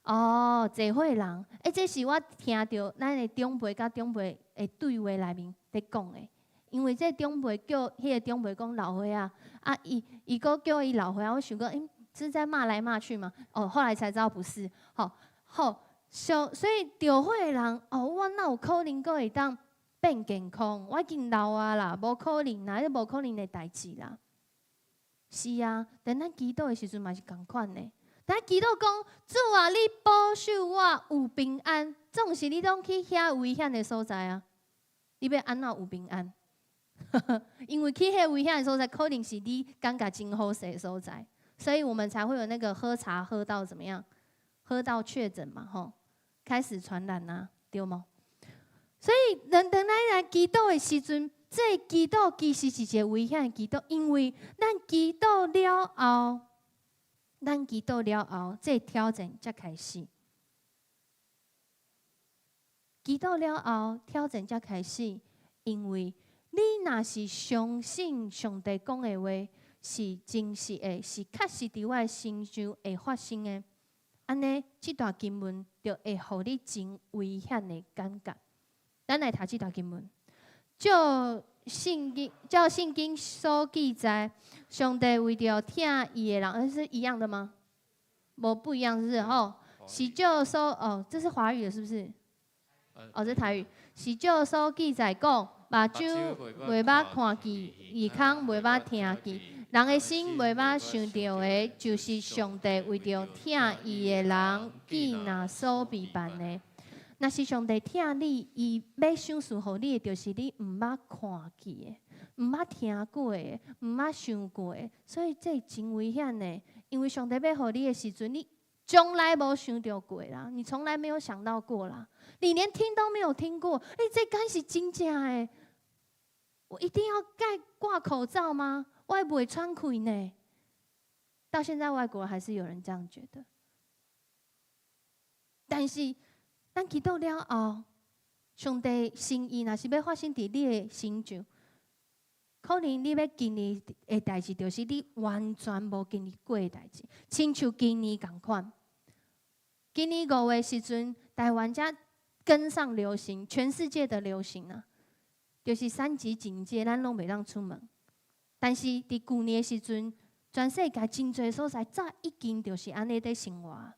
哦，濟歲人，欸，這是我聽著咱的長輩佮長輩的對話內面佇講的。因為這長輩叫彼個長輩講老歲仔，啊，伊伊閣叫伊老歲仔，我想講，欸，是在罵來罵去嗎？哦，後來才知道不是。好，好，所以著歲人，哦，我哪有可能閣會當變健康？我已經老啊啦，無可能啦，這無可能的代誌啦。是啊，但咱祈禱的時陣嘛是仝款的。咱祈禱講，主啊，你保守我有平安，總是你攏去遐危險的所在啊？你欲按怎有平安？因為去遐危險的所在，可能是你感覺真好勢的所在，所以我們才會有那個喝茶喝到怎麼樣？喝到確診嘛，吼，開始傳染啊，對無？所以，人當咱來祈禱的時陣，這個祈禱其實是一個危險的祈禱，因為咱祈禱了後，咱祈禱了後，這個挑戰才開始。祈禱了後，挑戰才開始，因為你若是相信上帝講的話是真實的，是確實佇我的身上會發生的，按呢，這段經文就會予你真危險的感覺。咱來讀這段經文，照聖經所記載，上帝為著疼伊的人，是一樣的嗎？無不一樣，是不是？吼，是照所哦，這是華語的，是不是？哦，這是台語。是照所記載講，目睭袂捌看見，耳孔袂捌聽見，人的心袂捌想著的，就是上帝為著疼伊的人，既若所備辦的。若是上帝疼你，伊欲賞賜予你的，就是你毋捌看見的，毋捌聽過的，毋捌想過的，所以這真危險的。因為上帝欲予你的時陣，你從來無想著過啦，你從來沒有想到過啦，你連聽都沒有聽過。欸，這敢是真正的？我一定要蓋掛口罩嗎？我會袂喘氣呢？到現在外國還是有人這樣覺得。但是咱祈禱了後，上帝心意若是欲發生佇你的身上，可能你欲經歷的代誌，就是你完全無經歷過的代誌，親像今年仝款。今年5月時陣，台灣才跟上流行，全世界的流行啊，就是三級警戒，咱攏袂當出門。但是佇舊年的時陣，全世界真濟所在早已經就是按呢佇生活。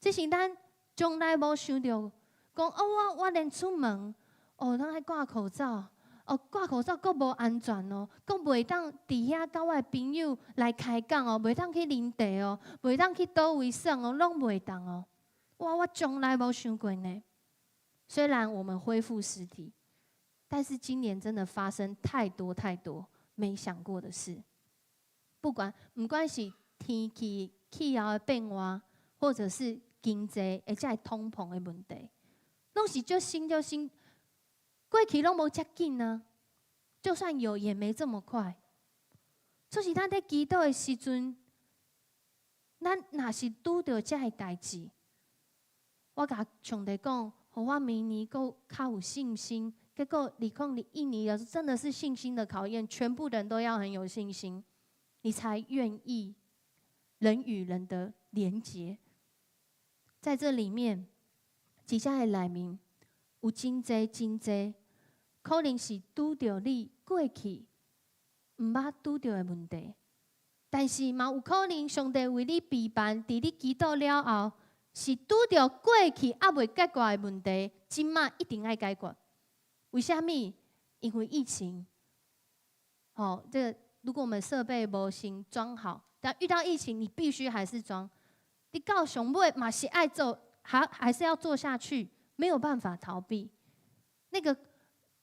這是咱從來無想著，講哦，我連出門，哦，攏愛掛口罩，哦，掛口罩閣無安全哦，閣袂當佇遐佮我的朋友來開講哦，袂當去啉茶哦，袂當去佗位耍哦，攏袂當哦。哇，我從來無想過呢。雖然我們恢復實體，但是今年真的發生太多太多沒想過的事。不管是天氣氣候的變化，或者是經濟或者是通膨的問題，攏是足新足新，過去攏無遮緊啊。就算有，也沒這麼快。就是咱佇祈禱的時陣，咱若是拄著這个代誌，我共上帝講，予我明年閣較有信心。結果2021年真的是信心的考驗，全部人都要很有信心，你才願意人與人的連結。在這裡面，佇遮的內面有真濟真濟，可能是拄著你過去毋捌拄著的問題。但是嘛有可能上帝為你備辦，佇你祈禱了後，是拄著過去猶未解決的問題，這馬一定愛解決。為啥物？因為疫情。吼，這個如果我們設備無先裝好，但遇到疫情，你必須還是裝。你到上尾嘛是愛做，還是要做下去，沒有辦法逃避。那個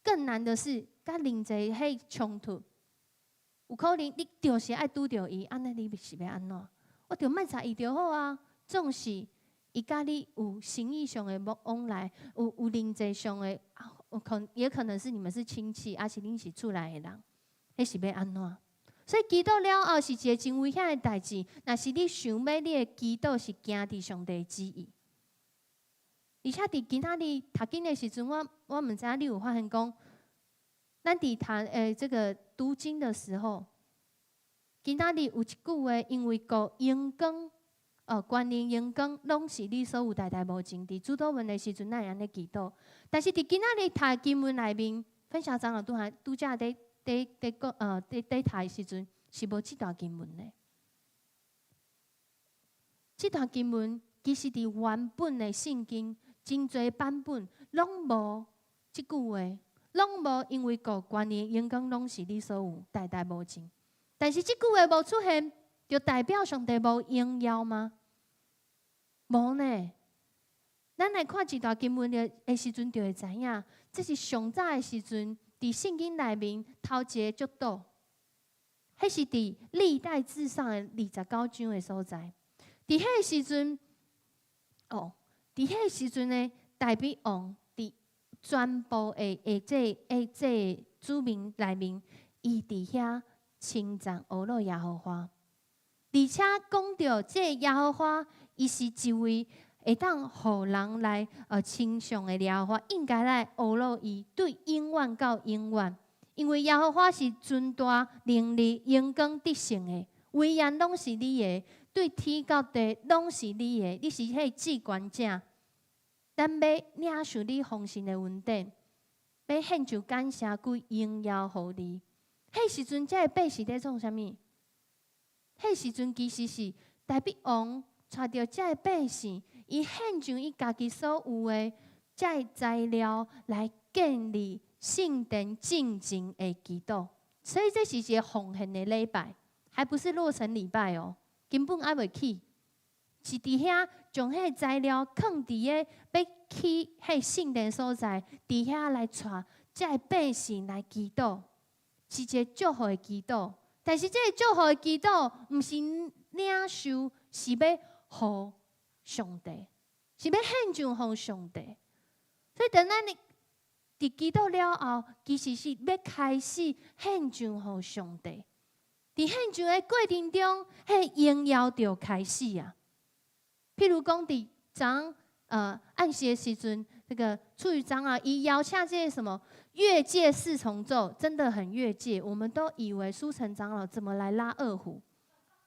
更難的是，佮人際彼衝突，有可能你就是愛拄著伊，按呢你是欲按怎？我就莫睬伊就好啊。總是伊佮你有生意上的往來，有人際上的，也可能是你們是親戚，抑是恁是厝內的人，彼是欲按怎？所以祈禱了後是一个真危險的代誌。若是你想欲你的祈禱是行佇上帝旨意，而且佇今仔日讀經的時陣，我毋知影你有發現講，咱佇讀這個讀經的時候，今仔日有一句話，因為顧榮光，權能榮光，攏是你所有代代無盡。佇主禱文的時陣，咱會按呢祈禱。但是佇今仔日讀經文內面，分享長老拄下拄才佇講佇讀的時陣，是無這段經文的。這段經文其實佇原本的聖經真濟版本攏無這句話，攏無因為顧權能榮光攏是你所有代代無盡。但是這句話無出現，就代表上帝無榮耀嗎？無呢。咱來看這段經文的時陣，就會知影，這是上早的時陣，佇聖經內面頭一个祝禱，彼是佇歷代志上的29章的所在。佇彼个時陣，哦，佇彼个時陣呢，大衛王佇全部的這子民內面，伊佇遐稱讚呵咾耶和華，而且講著這个耶和華，伊是一位會當予人來稱頌的耶和華，應該來呵咾伊，對永遠到永遠。因為耶和華是尊大能力、榮光得勝的，威嚴攏是你的，對天到地攏是你的，你是彼个至懸者。咱欲領受你豐盛的恩典，欲獻上感謝歸榮耀予你。彼時陣，這个百姓佇創啥物？彼時陣其實是大衛王帶著這个百姓，伊獻上伊家己所有的這个材料來建立聖殿進前的祈禱，所以這是一个奉獻的禮拜，還不是落成禮拜哦，根本猶未起，是佇遐將彼个材料囥佇个欲起彼聖殿所在，佇遐來帶這个百姓來祈禱，是一个祝福的祈禱。但是這个祝福的祈禱，毋是領受，是欲予上帝，是欲獻上予上帝。所以當咱佇祈禱了後，其實是欲開始獻上予上帝。佇獻上的過程中，彼个榮耀就開始啊。譬如講，佇昨按時的時陣，這個處於長老伊邀請這個什麼越界四重奏，真的很越界。我們都以為書成長老怎麼來拉二胡，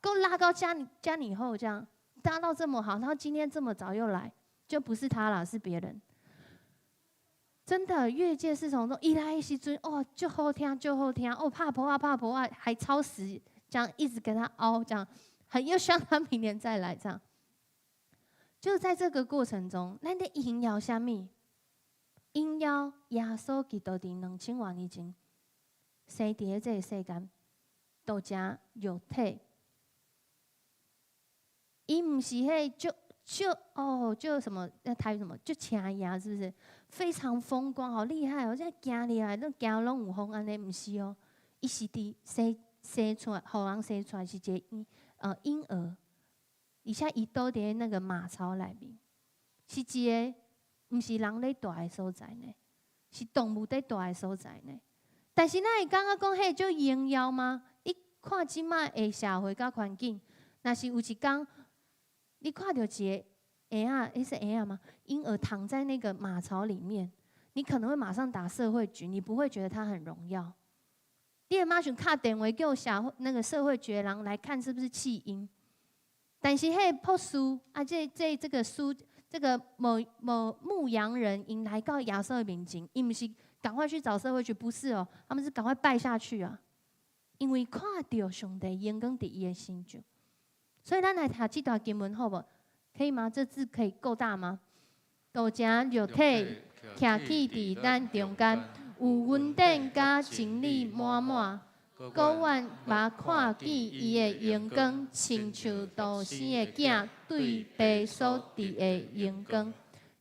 夠拉到家裡後這樣拉到這麼好，然後今天這麼早又來，就不是他了，是別人。真的越界四重奏，伊來的時陣哦，足好聽，足好聽哦，拍噗仔拍噗仔，還超時，這樣一直跟他凹，這樣很又希望他明年再來這樣。就在這個過程中，咱佇榮耀啥物？榮耀耶穌基督佇2000多年前生佇這個世間，道成肉體。伊毋是彼足足哦，就什麼那台語什麼足車爺是不是？非常風光，好厲害哦！這行入來，攏行攏有風按呢，毋是哦。伊是佇生生出來，予人生出來是一个嬰兒，而且伊倒佇那個馬槽內面，是一个毋是人咧蹛的所在呢，是動物咧蹛的所在呢。但是咱會感覺講，彼足榮耀嗎？你看這擺的社會佮環境，若是有一工，你看著一個嬰仔，彼是嬰仔嗎？嬰兒躺在那個馬槽裡面，你可能會馬上打社會局，你不會覺得他很榮耀。你會馬上敲電話叫社會那個社會局的人來看是不是棄嬰。但是彼個牧師啊，這個書，這個某某牧羊人，𪜶來到耶穌的面前，伊毋是趕快去找社會局，不是哦，他們是趕快拜下去啊，因為看著上帝榮光佇伊的身上。所以咱來讀這段經文好無？可以嗎？這字可以夠大嗎？道成肉體徛起佇咱中間，有恩典佮真理滿滿。閣阮捌看見伊的榮光，親像獨生的囝對爸所得的榮光，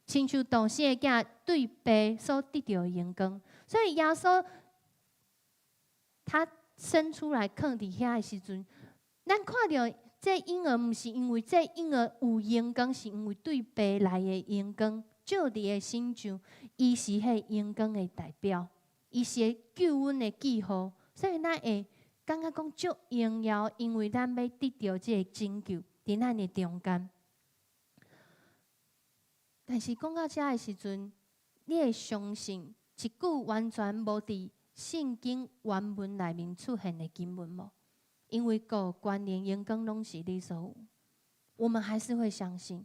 親像獨生的囝對爸所得著的榮光。所以耶穌他生出來囥佇遐的時陣，咱看著這嬰兒，毋是因為這嬰兒有榮光，是因為對爸來的榮光照佇伊身上，伊是彼榮光的代表，伊是救阮的記號。所以咱會感覺講足榮耀，因為咱欲得著這個拯救佇咱的中間。但是講到遮的時陣，你會相信一句完全無佇聖經原文內面出現的經文無？因為國、權能、榮光攏是你所有，我們還是會相信，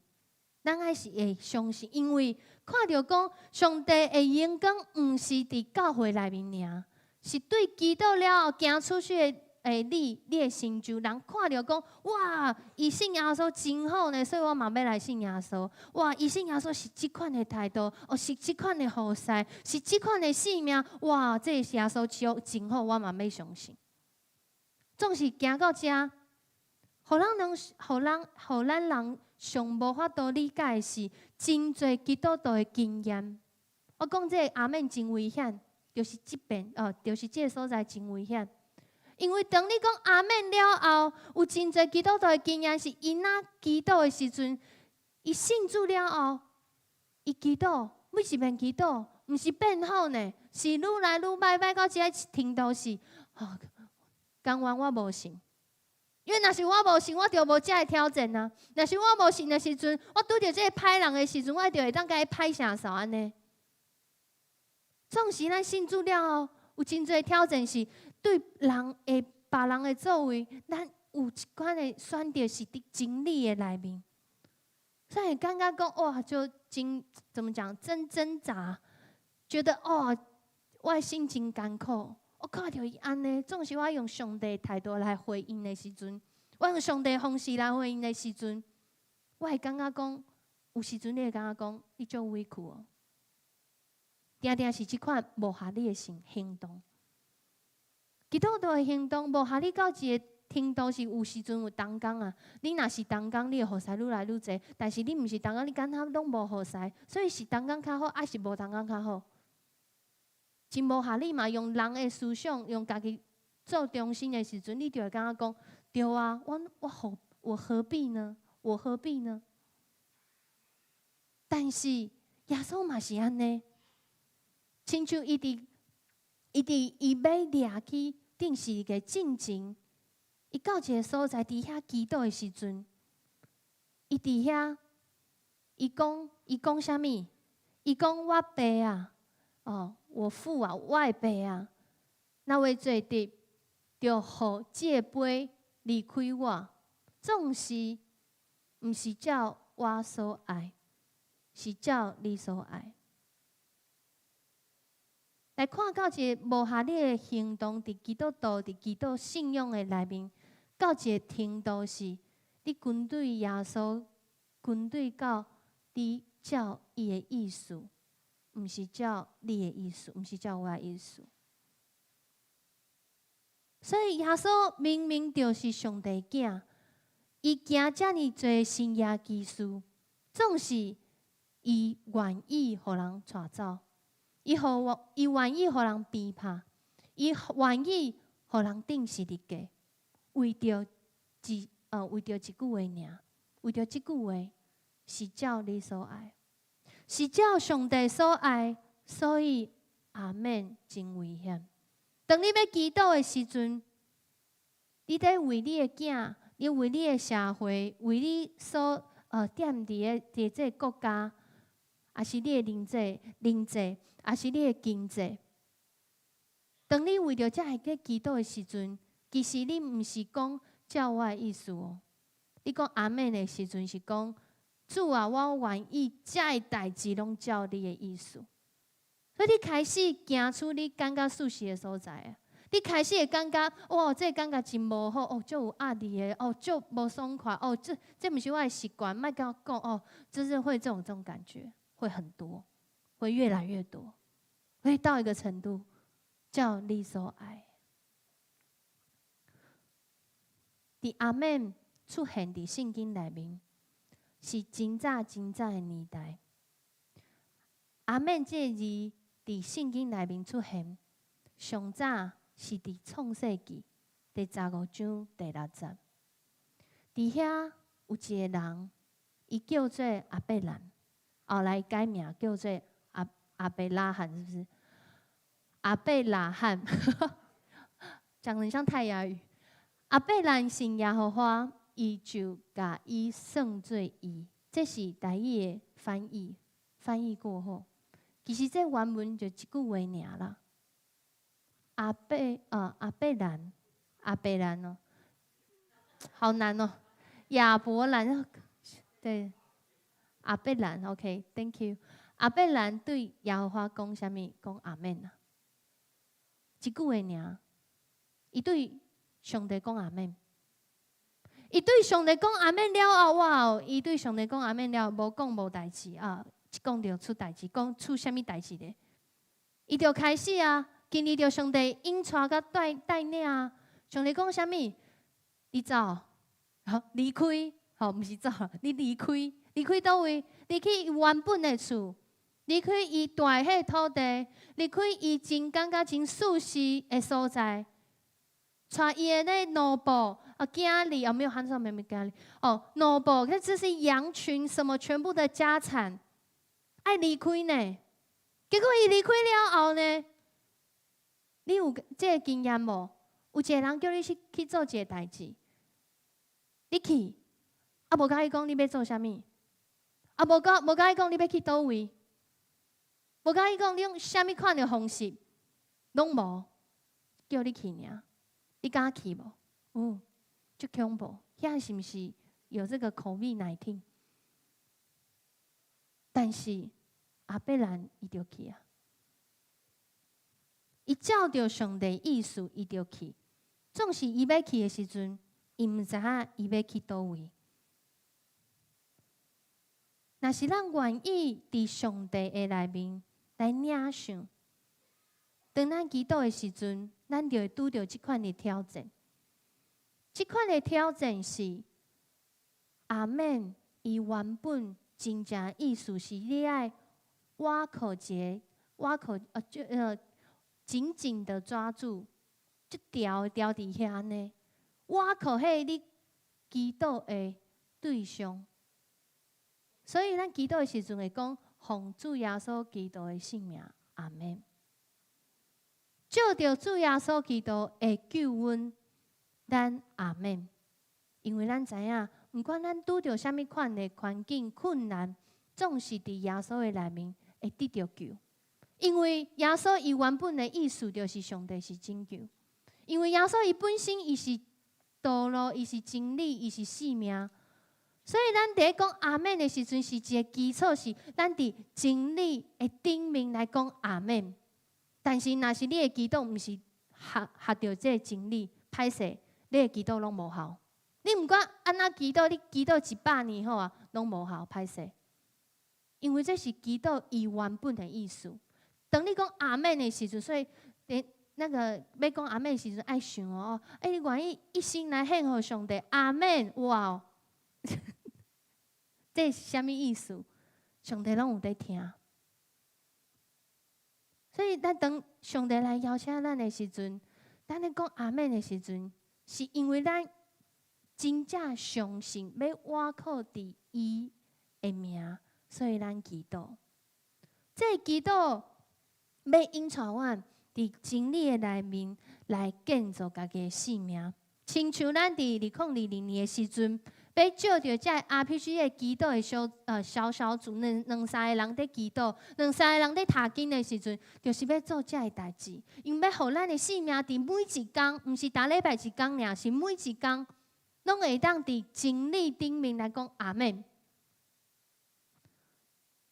咱還是會相信，因為看著講上帝的榮光，毋是佇教會內面爾。是對祈禱了後行出去的你，你的成就，人看著講，哇，伊信耶穌真好呢，所以我嘛欲來信耶穌。哇，伊信耶穌是這款的態度，哦，是這款的服侍，是這款的生命。哇，這個耶穌真好，我嘛欲相信。總是行到遮，予咱人，予咱，予咱人上無法度理解的是，真濟基督徒的經驗。我講這個阿們真危險。就是這邊哦，就是這个所在真危險，因為當你講阿們了後，有真濟基督徒的經驗是，𪜶若祈禱的時陣，伊信主了後，伊祈禱每一遍祈禱，毋是變好呢，是愈來愈歹，歹到這个程度是，哦，甘願我無信，因為若是我無信，我就無這个挑戰啊。若是我無信的時陣，我拄著這个歹人的時陣，我就會當共伊歹相踅按呢。總是咱信主了後，有真濟挑戰是對人的別人的作為，咱有一款的選擇是佇真理的內面，所以感覺講哇，就真怎麼講，真掙扎，覺得哦，我的心真艱苦。我看著伊按呢，總是我用上帝態度來回應的時陣，我用上帝方式來回應的時陣，我會感覺講，有時陣你會感覺講，你足委屈哦。定定是這款無合理的行行動，基督徒的行動無合理到一個程度是有時陣有同工啊。你若是同工，你會服侍愈來愈濟；但是你毋是同工，你感覺攏無服侍，所以是同工較好，抑是無同工較好？真無合理嘛！用人的思想，用家己做中心的時陣，你就會感覺講：對啊，我我何我何必呢？我何必呢？但是耶穌嘛是按呢。親像伊佇伊佇伊欲掠去釘十字架進前，伊到一个所在佇遐祈禱的時陣，伊佇遐，伊講伊講啥物？伊講我爸啊，哦，我父啊，我的爸啊，若會做得，就予這个杯離開我，總是毋是照我所愛，是照你所愛。來看到一个無合理的行動，佇基督徒、佇基督信仰的內面，到一个程度是，你跟隨耶穌，跟隨到你照伊的意思，毋是照你的意思，毋是照我的意思。所以耶穌明明就是上帝囝，伊行遮爾濟神蹟奇事，總是伊願意予人帶走。伊予我，伊願意予人鞭拍，伊願意予人釘十字架，為著一句話爾，為著這句話是照你所愛，是照上帝所愛，所以阿們真危險。當你欲祈禱的時陣，你佇為你的囝，你為你的社會，為你所踮佇的佇這个國家，抑是你的人際、人際，抑是你的經濟。當你為著這个去祈禱的時陣，其實你毋是講照我的意思哦。你講阿們的時陣是講主啊，我願意這个代誌攏照你的意思。所以你開始行出你感覺舒適的所在啊！你開始會感覺，哇，這個感覺真無好，哦，足有壓力的，哦，足無爽快，哦，這毋是我的習慣，莫共我講，哦，就是會這種感覺，會很多，會越來越多，會到一個程度，叫你所愛。佇阿們出現佇聖經內面，是真早真早的年代。阿們這個字佇聖經內面出現，上早是佇創世記第15章第6節。佇遐有一個人，伊叫做亞伯蘭，後來改名叫做亞伯拉罕，是不是？亞伯拉罕，講得像泰雅語。亞伯蘭信耶和華，伊就共伊算做義。這是台語的翻譯，翻譯過後，其實這原文就一句話爾啦。亞伯蘭，亞伯蘭哦，好難哦。亞伯蘭，對，亞伯蘭，OK，Thank you。亞伯蘭對耶和華講啥物？講阿們啊，一句話爾。伊對上帝講阿們，伊對上帝講阿們了後，哇！伊對上帝講阿們了後，無講無代誌啊，一講就出代誌，講出啥物代誌咧？伊就開始啊，經歷著上帝引帶佮帶領啊。上帝講啥物？你走，好離開，好毋是走，你離開，離開佗位？離開伊原本的厝，離開伊蹛彼個土地，離開伊真感覺真舒適的所在。帶伊的那奴僕啊，囝兒啊，沒有喊上妹妹囝兒哦，奴僕，那這是羊群，什麼全部的家產，愛離開呢？結果伊離開了後呢？你有這個經驗無？有一個人叫你去做一個代誌，你去，啊，無共伊講你欲做啥物，啊，無共伊講你欲去佗位，無共伊講你用啥物款的方式，攏無，叫你去爾。你敢去無？哦，足恐怖！遐是毋是有這個 COVID-19？但是亞伯蘭伊就去啊，伊照著上帝意思，伊就去。總是伊欲去的時陣，伊毋知影伊欲去佗位。若是咱願意佇上帝的內面來領受，當咱祈禱的時陣，咱就會拄著這款的挑戰。這款的挑戰是阿們，伊原本真正意思是你愛倚靠一个，倚靠就緊緊的抓住，這牢牢佇遐呢，倚靠彼个你祈禱的對象。所以咱祈禱的時陣會講，奉主耶穌基督的聖名，阿們。借著主耶穌基督的救恩，咱阿們。因為咱知影，毋管咱拄著啥物款的環境困難，總是佇耶穌的內面會得著救。因為耶穌伊原本的意思就是上帝是拯救。因為耶穌伊本身伊是道路，伊是真理，伊是生命。所以咱佇咧講阿們的時陣，是一個基礎，是咱佇真理的頂面來講阿們。但是，若是你的祈禱毋是合著這個真理，歹勢，你的祈禱攏無效。你毋管按怎祈禱，你祈禱100年好啊，攏無效，歹勢。因為這是祈禱伊原本的意思。當你講阿們的時陣，所以那個欲講阿們的時陣愛想哦，欸，你願意一生來獻予上帝，阿們，哇！這是啥物意思？上帝攏有佇聽。所以，咱當上帝來邀請咱的時陣，當你講阿們的時陣，是因為咱真正相信欲倚靠佇伊的名，所以咱祈禱。這個祈禱欲引帶阮佇真理的內面來建造家己的生命，親像咱佇2022年的時陣，欲借著這 RPG 的祈禱的小小組，兩三個人佇祈禱，兩三個人佇讀經的時陣，就是欲做這个代誌，因為欲予咱的生命佇每一工，毋是逐禮拜一工爾，是每一工，攏會當佇真理頂面來講阿們。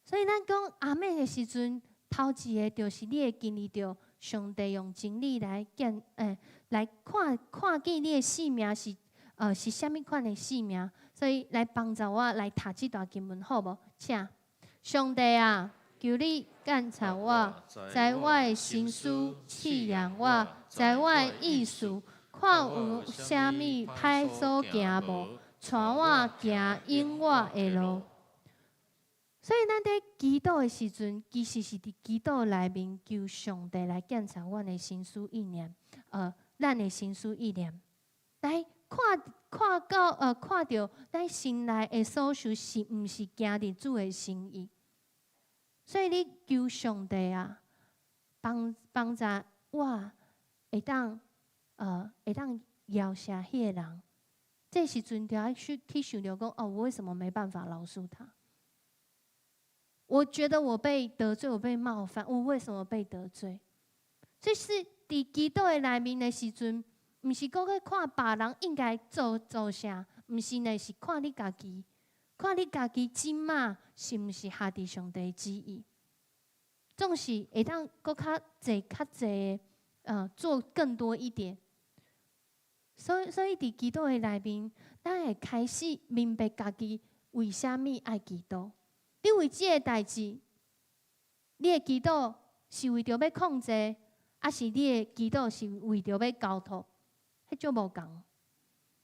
所以咱講阿們的時陣，頭一个就是你會經歷著上帝用真理來檢，來看看見你的生命是啥物款的生命，所以來幫助我來讀這段經文，好無？請，上帝啊，求你鑒察我，知我的心思，試驗我，知我的意思，看有啥物歹所行無，帶我行永活的路。所以咱佇祈禱的時陣，其實是佇祈禱內面求上帝來檢查阮的心思意念，咱的心思意念，來看看到看著咱心內的所想是毋是行佇主的心意。所以你求上帝啊，幫幫助我會當饒恕彼个人。這時陣就愛去想著講，哦，我為什麼沒辦法饒恕他？我覺得我被得罪，我被冒犯，我為什麼被得罪？這是佇祈禱的內面的時陣，毋是閣去看別人應該做做啥，毋是呢，是看你家己，看你家己這馬是毋是合佇上帝旨意？總是會當閣較濟較濟，做更多一點。所以佇祈禱的內面，咱會開始明白家己為啥物愛祈禱。你為這个代誌，你的祈禱是為著欲控制，抑是你的祈禱是為著欲交託？彼種無仝。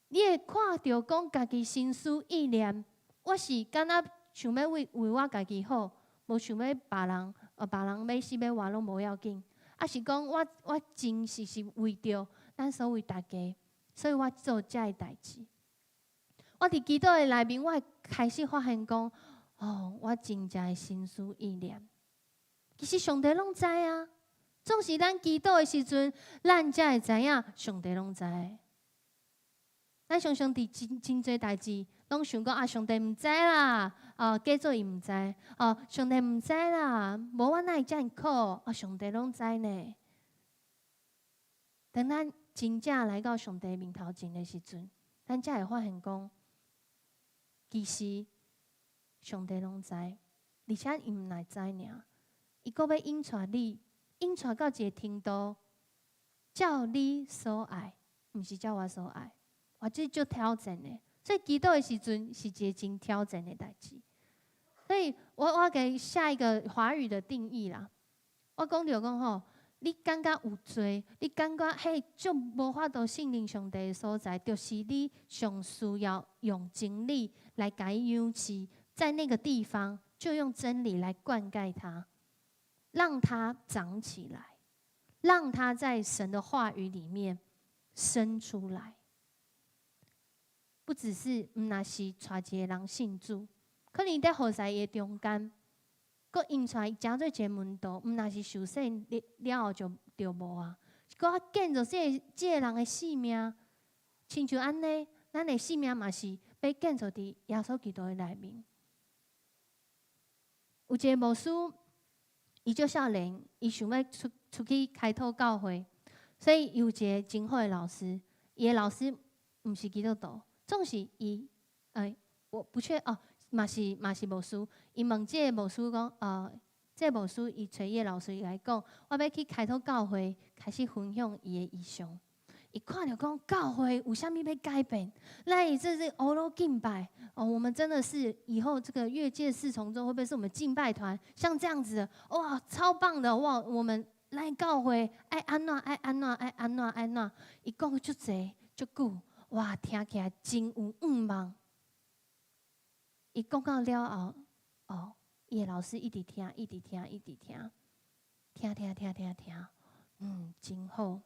你會看著講家己心思意念，我是敢若想欲為我家己好，無想欲別人，別人欲死欲活攏無要緊。抑是講我真實是為著咱所謂大家，所以我做這个代誌。我佇祈禱的內面，我會開始發現講，哦，我真正的心思意念，其實上帝攏知啊。總是咱祈禱的時陣，咱才會知影上帝攏知。咱常常佇真真濟代誌，攏想講啊，上帝毋知啦，哦，假做伊毋知，哦，上帝毋知啦，無我哪會遮爾苦？啊，上帝攏知呢。當咱真正來到上帝面頭前的時陣，咱才會發現講，其實上帝攏知，而且伊毋但知爾，伊閣欲引帶你，引帶到一個程度，照你所愛，毋是照我所愛。哇，這足挑戰的，所以祈禱的時陣是一个真挑戰的代誌。所以我給下一個華語的定義啦。我講著講吼，你感覺有罪，你感覺彼足無法度信任上帝的所在，就是你上需要用真理來共伊養飼，在那個地方就用真理來灌溉它，讓它長起來，讓它在神的話語裡面生出來。不只是毋若是帶一个人信主，可能佇服侍伊的中間，閣引出來伊成做一个門徒，毋若是受洗了了後就無啊，閣建造這个人的生命，親像按呢，咱的生命嘛是欲建造佇耶穌基督的內面。有一个牧師，伊足少年，伊想欲出去開拓教會，所以伊有一个真好的老師，伊的老師毋是基督徒。總是伊，我不確哦，嘛是牧師。伊問這个牧師講，這個牧師伊揣伊的老師來講，我欲去開拓教會，開始分享伊的異象。伊看著講教會有啥物欲改變，來這是烏魯敬拜哦，我們真的是以後這個越界四重奏會不會是我們敬拜團？像這樣子，哇，超棒的哇！我們來教會愛按怎愛按怎愛按怎按怎，伊講足濟足久。哇，聽起來真有向望。伊講到了後，哦，伊的老師一直聽，一直聽，一直聽，聽聽聽聽聽，真好。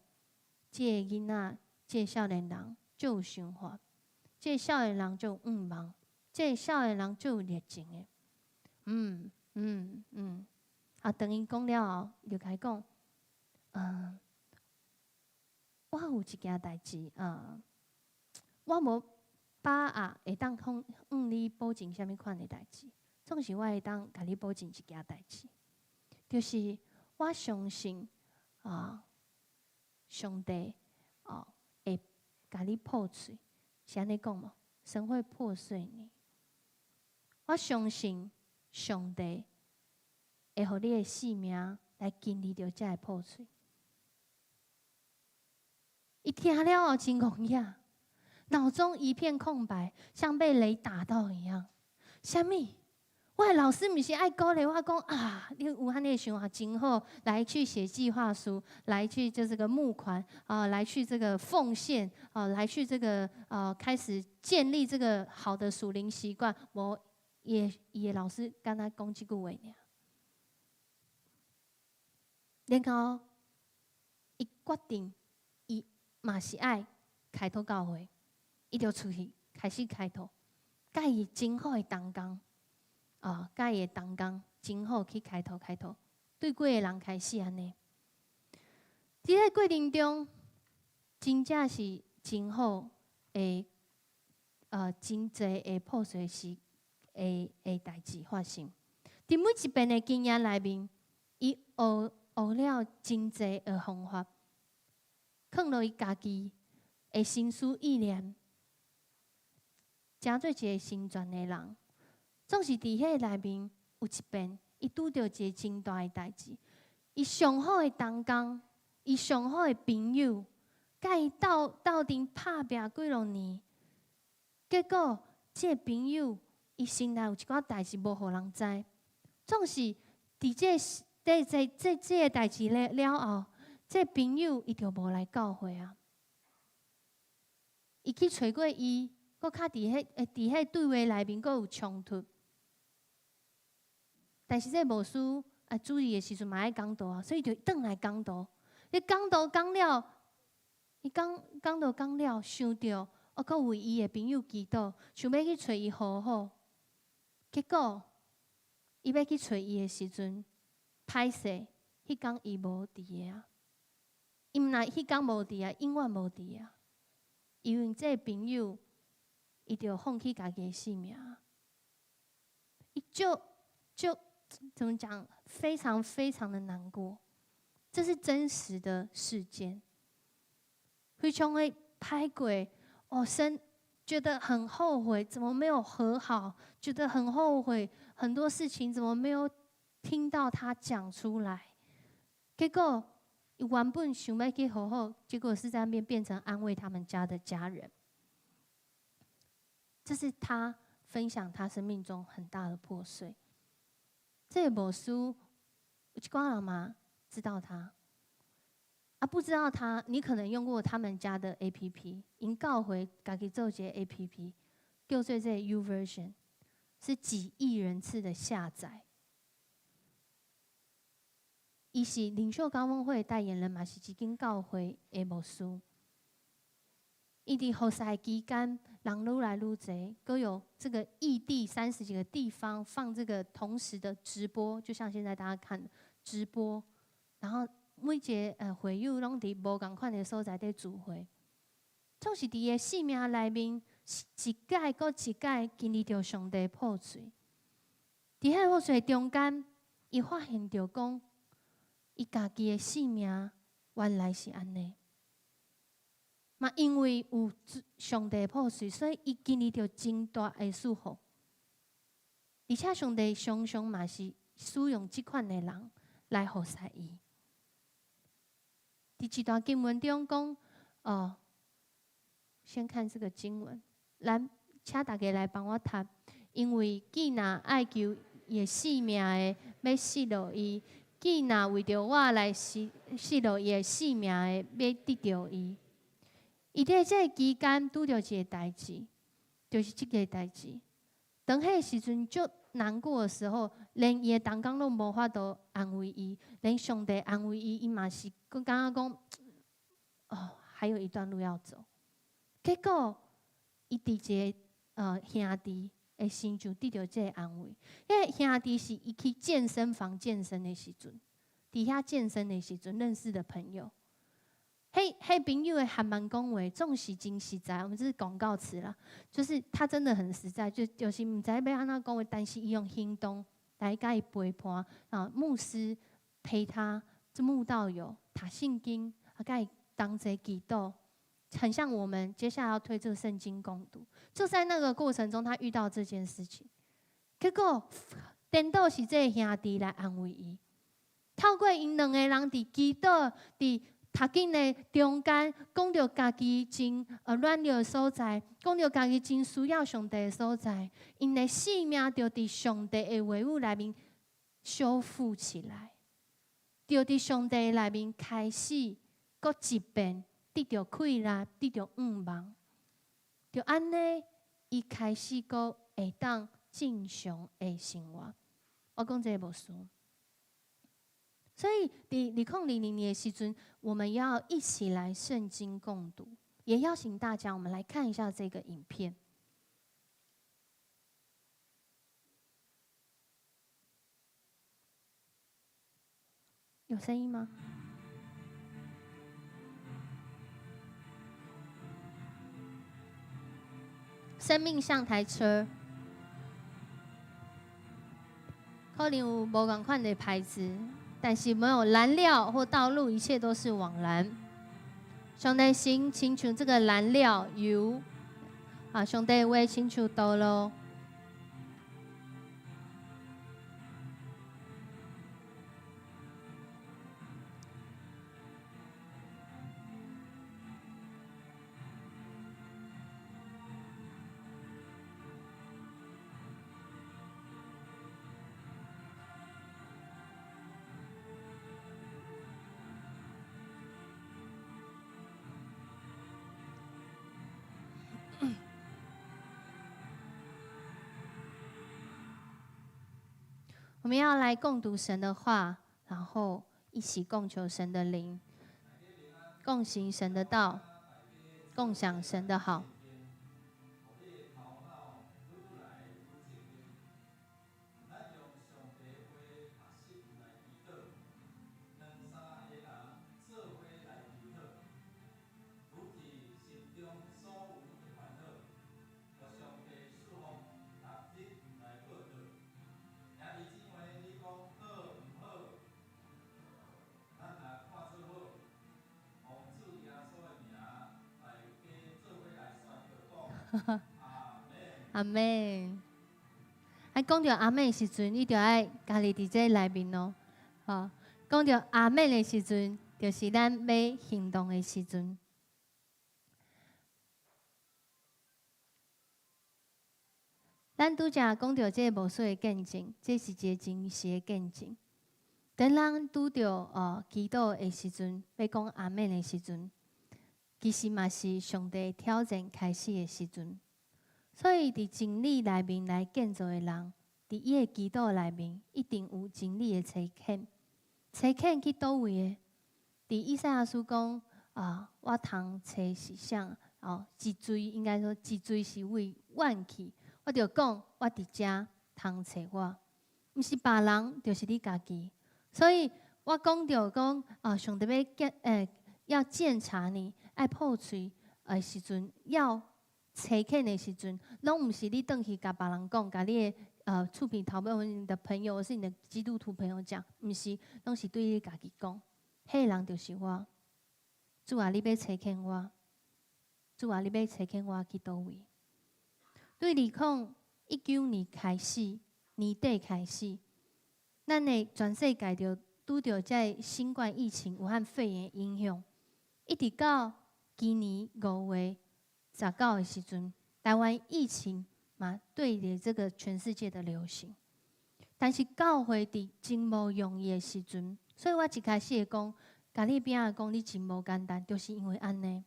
這个囡仔，這个少年人足有想法，這个少年人足有向望，這个少年人足有熱情的。啊，當伊講了後，伊就共伊講，我有一件代誌，我無把握會當向你保證啥物款的代誌，總是我會當共你保證一件代誌，就是我相信啊，上帝哦會共你破碎，是按呢講無？神會破碎你。我相信上帝會予你的生命來經歷著這个破碎。伊聽了後真戇呀，腦中一片空白，像被雷打到一樣。啥物？我的老師毋是愛鼓勵我講啊，你有按呢想法真好，來去寫計劃書，來去就這個募款啊，來去這個奉獻啊，來去這個開始建立這個好的屬靈習慣。無伊的老師敢若講這句話爾。然後伊決定，伊嘛是愛開拓教會，伊就出去開始開拓，佮伊真好的同工。哦，佮伊的同工真好去開拓開拓，對幾個人開始按呢。佇個過程中，真正是真好的，真濟的破碎是的代誌發生。佇每一遍的經驗內面，伊學了真濟的方法，囥落伊家己的心思意念，成做一個成全的人。總是佇彼個內面有一遍，伊拄著一個真大的代誌。伊上好的同工，伊上好的朋友，佮伊鬥陣拍拚幾落年，結果這個朋友伊心內有一寡代誌無予人知，總是佇這個代誌了後，這個朋友伊就無來教會啊。伊去揣過伊，閣較佇彼對話內面閣有衝突。但是這牧師啊，主日的時陣嘛愛講道啊，所以就轉來講道。伊講道講了，伊講道講了，想著，閣為伊的朋友祈禱，想欲去揣伊和好。結果，伊欲去揣伊的時陣，歹勢，彼工伊無佇啊。伊毋但彼工無佇啊，永遠無佇啊。因為這個朋友，伊就放棄家己的性命。伊就怎麼講？非常非常的難過，這是真實的事件。非常的歹過，哦，生覺得很後悔，怎麼沒有和好？覺得很後悔，很多事情怎麼沒有聽到他講出來？結果原本想欲去和好，結果是在那邊變成安慰他們家的家人。這是他分享他生命中很大的破碎。這個牧師有一寡人嘛知道他，啊，不知道他，你可能用過他們家的 APP，𪜶教會家己做一個 APP，叫做這個 YouVersion，是幾億人次的下載。伊是領袖高峰會代言人嘛，是一間教會的牧師。伊佇服侍期間，人愈來愈濟，閣有這個異地30幾個地方放這個同時的直播，就像現在大家看的直播，然後每一個會友攏佇無仝款的所在佇聚會，總是佇伊的生命內面，一擺閣一擺經歷著上帝破碎。佇彼破碎中間，伊發現著講，伊家己的生命原來是按呢。嘛，因為有上帝破碎，所以伊經歷著真大的祝福。而且上帝常常嘛是使用這款的人來服侍伊。佇這段經文中講，哦，先看這個經文，來，請大家來幫我讀。因為既若愛求伊的性命的，欲失落伊；既若為著我來失落伊的性命的，欲得著伊。伊佇這個期間拄著一個代誌，就是這個代誌。當彼個時陣足難過的時候，連伊的同工攏無法度安慰伊，連上帝安慰伊，伊嘛是閣感覺講，哦，還有一段路要走。結果，伊佇一個兄弟的身上得著這個安慰。彼個兄弟是伊去健身房健身的時陣，佇遐健身的時陣認識的朋友。彼彼朋友的還蠻講話，總是真實在。我們這是廣告詞啦，就是他真的很實在，就是毋知欲按怎講話，但是伊用行動來共伊陪伴啊。牧師陪他，這慕道友讀聖經，啊，共伊同齊祈禱，很像我們接下來要推這個聖經共讀。就在那個過程中，他遇到這件事情，結果顛倒是這個兄弟來安慰伊，透過𪜶兩個人佇祈禱，佇讀經的中間講著家己真軟弱的所在，講著家己真需要上帝的所在，𪜶的性命就佇上帝的話語內面修復起來，就佇上帝內面開始閣一遍得著氣力，得著向望，就按呢，伊開始閣會當正常的生活。我講這个牧師。所以，佇2020年的時陣，我們要一起來聖經共讀，也邀請大家，我們來看一下這個影片。有聲音嗎？生命像台車，可能有無仝款的牌子。但是沒有燃料或道路，一切都是枉然。上帝心親像這個燃料油啊，上帝話親像道路。我們要來共讀神的話，然後一起共求神的靈，共行神的道，共享神的好。阿們。啊，講著阿們的時陣，你就愛家己佇這內面咯。吼，講著阿們的時陣，就是咱欲行動的時陣。咱拄才講著這个牧師的見證，這是一個真實的見證。當咱拄著祈禱的時陣，欲講阿們的時陣，其實嘛是上帝挑戰開始的時陣。所以，佇真理內面來建造的人，佇伊的祈禱內面，一定有真理的差遣。差遣去佗位的？佇以賽亞書講啊，我通揣是啥？哦，一錐應該說一錐是為遠去。我就講，我佇遮通揣我，毋是別人，就是你家己。所以我講著講啊，上帝欲檢要檢查你，愛破喙的時陣，要差遣的時陣，攏毋是你轉去共別人講，共你的厝邊頭尾，你的朋友，或是你的基督徒朋友講，毋是，攏是對你家己講。彼个人就是我，主啊，你欲差遣我，主啊，你欲差遣我去佗位？對2019年開始，年底開始，咱的全世界就拄著這个新冠疫情、武漢肺炎影響，一直到今年5月19的時陣，台灣疫情嘛對著這個全世界的流行。但是教會佇真無容易的時陣，所以我一開始會講，共你邊仔講你真無簡單，就是因為按呢，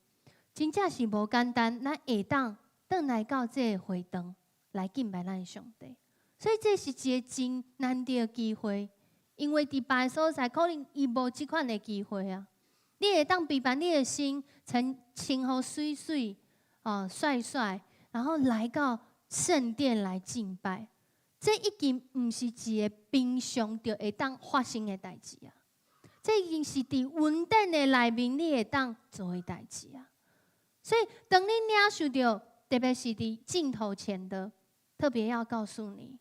真正是無簡單，咱會當轉來到這個會堂來敬拜咱的上帝，所以這是一個真難得的機會，因為佇別个所在可能伊無這款的機會啊。你會當備辦你的心，穿穿予媠媠哦，帥帥，然後來到聖殿來敬拜，這已經毋是一個平常就會當發生的代誌啊！這已經是佇恩典的內面，你會當做的代誌啊！所以，當你領受著，特別是佇鏡頭前的，特別要告訴你，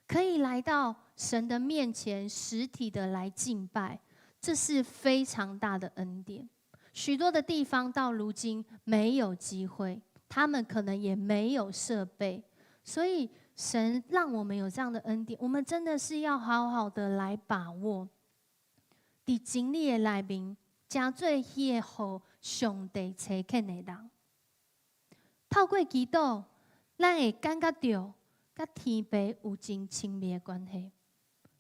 可以來到神的面前，實體的來敬拜，這是非常大的恩典。許多的地方到如今沒有機會，他們可能也沒有設備，所以神讓我們有這樣的恩典，我們真的是要好好的來把握。佇真理的內面，成做彼个予上帝差遣的人。透过祈祷，咱會感覺著佮天父有真親密的關係。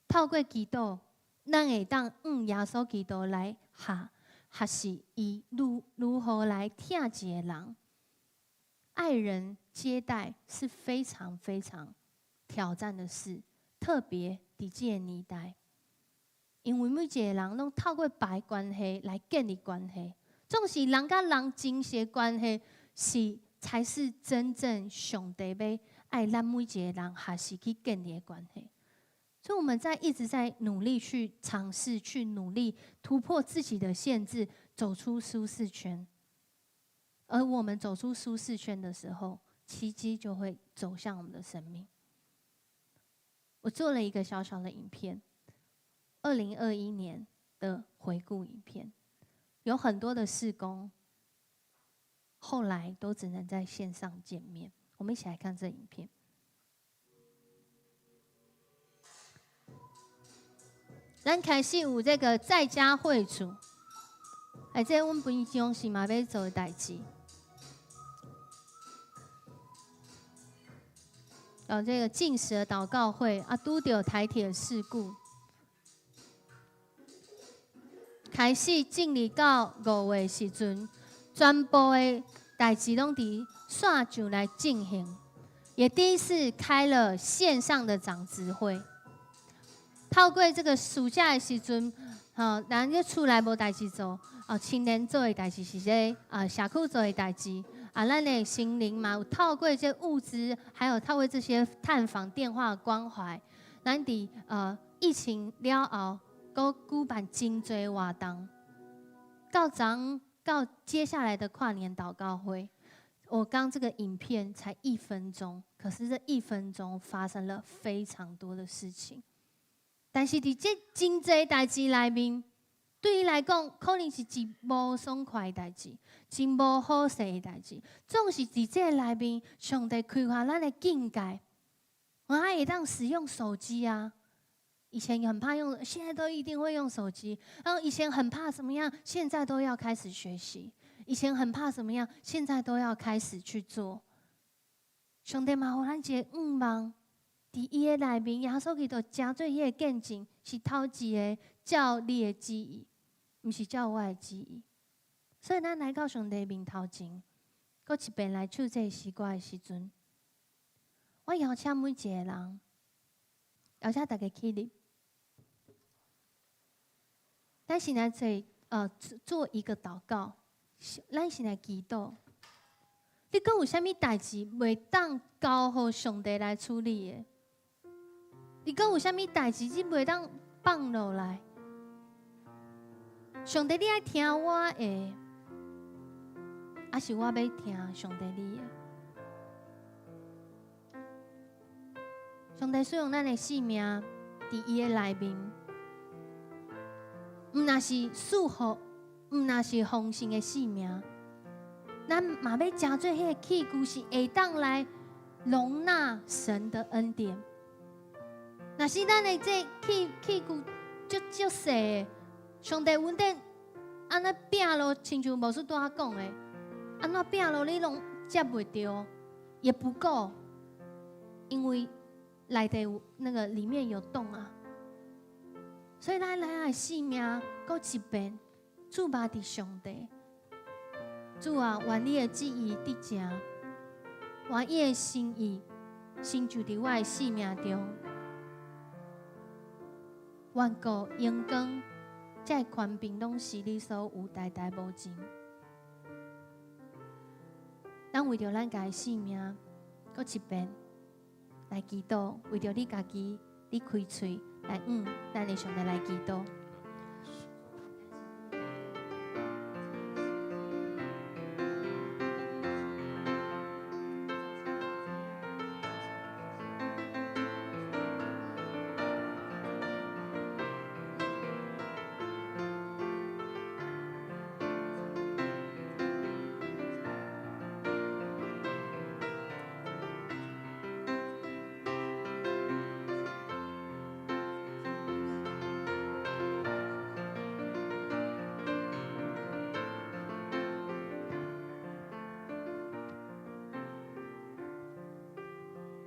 透過祈禱，咱會當向耶穌基督來學學習伊如何來疼一个人。愛人接待是非常非常挑戰的事，特別佇這个年代，因為每一個人攏透過別關係來建立關係，總是人佮人真實關係是才是真正上帝欲愛咱每一個人學習去建立的關係。所以我們在一直在努力去嘗試，去努力突破自己的限制，走出舒適圈。而我們走出舒適圈的時候，奇蹟就會走向我們的生命。我做了一個小小的影片，2021年的回顧影片，有很多的事工，後來都只能在線上見面。我們一起來看這影片。咱開始有這個在家會主，哎，這阮平常時嘛欲做的代誌。有這個禁食的禱告會啊，拄著台鐵事故，開始進入到5月時陣，全部的代誌攏佇線上來進行，也第一次開了線上的長執會。透過這個暑假的時陣，吼，咱咧厝內無代誌做，哦，青年做的代誌是這個啊，社區做的代誌。啊，咱的心靈嘛，有透過這物資，還有透過這些探訪、電話關懷，咱佇疫情了後，閣舉辦真濟活動。到昨到接下來的跨年禱告會，我剛這個影片才一分鐘，可是這一分鐘發生了非常多的事情。但是佇這真濟代誌內面，對伊來講，可能是真無爽快的代誌，真無好勢的代誌。總是佇這內面，上帝開發咱的境界，我還會當使用手機啊。以前很怕用，現在都一定會用手機。然後以前很怕怎麼樣，現在都要開始學習。以前很怕怎麼樣，現在都要開始去做。上帝嘛，予咱一个願望，佇伊的內面，耶穌基督成做彼個見證，是頭一个照你的旨意，毋是照我的旨意。所以咱來到上帝面頭前，閣一遍來唱這个詩歌的時陣，我邀請每一個人，邀請大家起立。咱先來做一個禱告，咱先來祈禱。你閣有啥物代誌袂當交予上帝來處理的？你閣有啥物代誌你袂當放落來？上帝，你愛聽我的，抑是我欲聽上帝你的？上帝使用咱的生命，佇伊的內面，毋若是祝福，毋若是豐盛的生命，咱嘛欲成做彼个器具，是會當來容納神的恩典。若是咱的這器具足足細的，上帝恩典按呢拚落，親像牧師拄仔講的，按怎拚落你攏接袂著，也不夠，因為內底有那個裡面有洞啊。所以咱來的生命閣一遍，注目佇上帝。主啊，願你的旨意得成，願伊的心意成就佇我的生命中。願國榮光，這个權柄攏是你所有，代代無盡。咱為著咱家的生命，閣一遍來祈禱，為著你家己，你開喙來向咱的上帝來祈禱。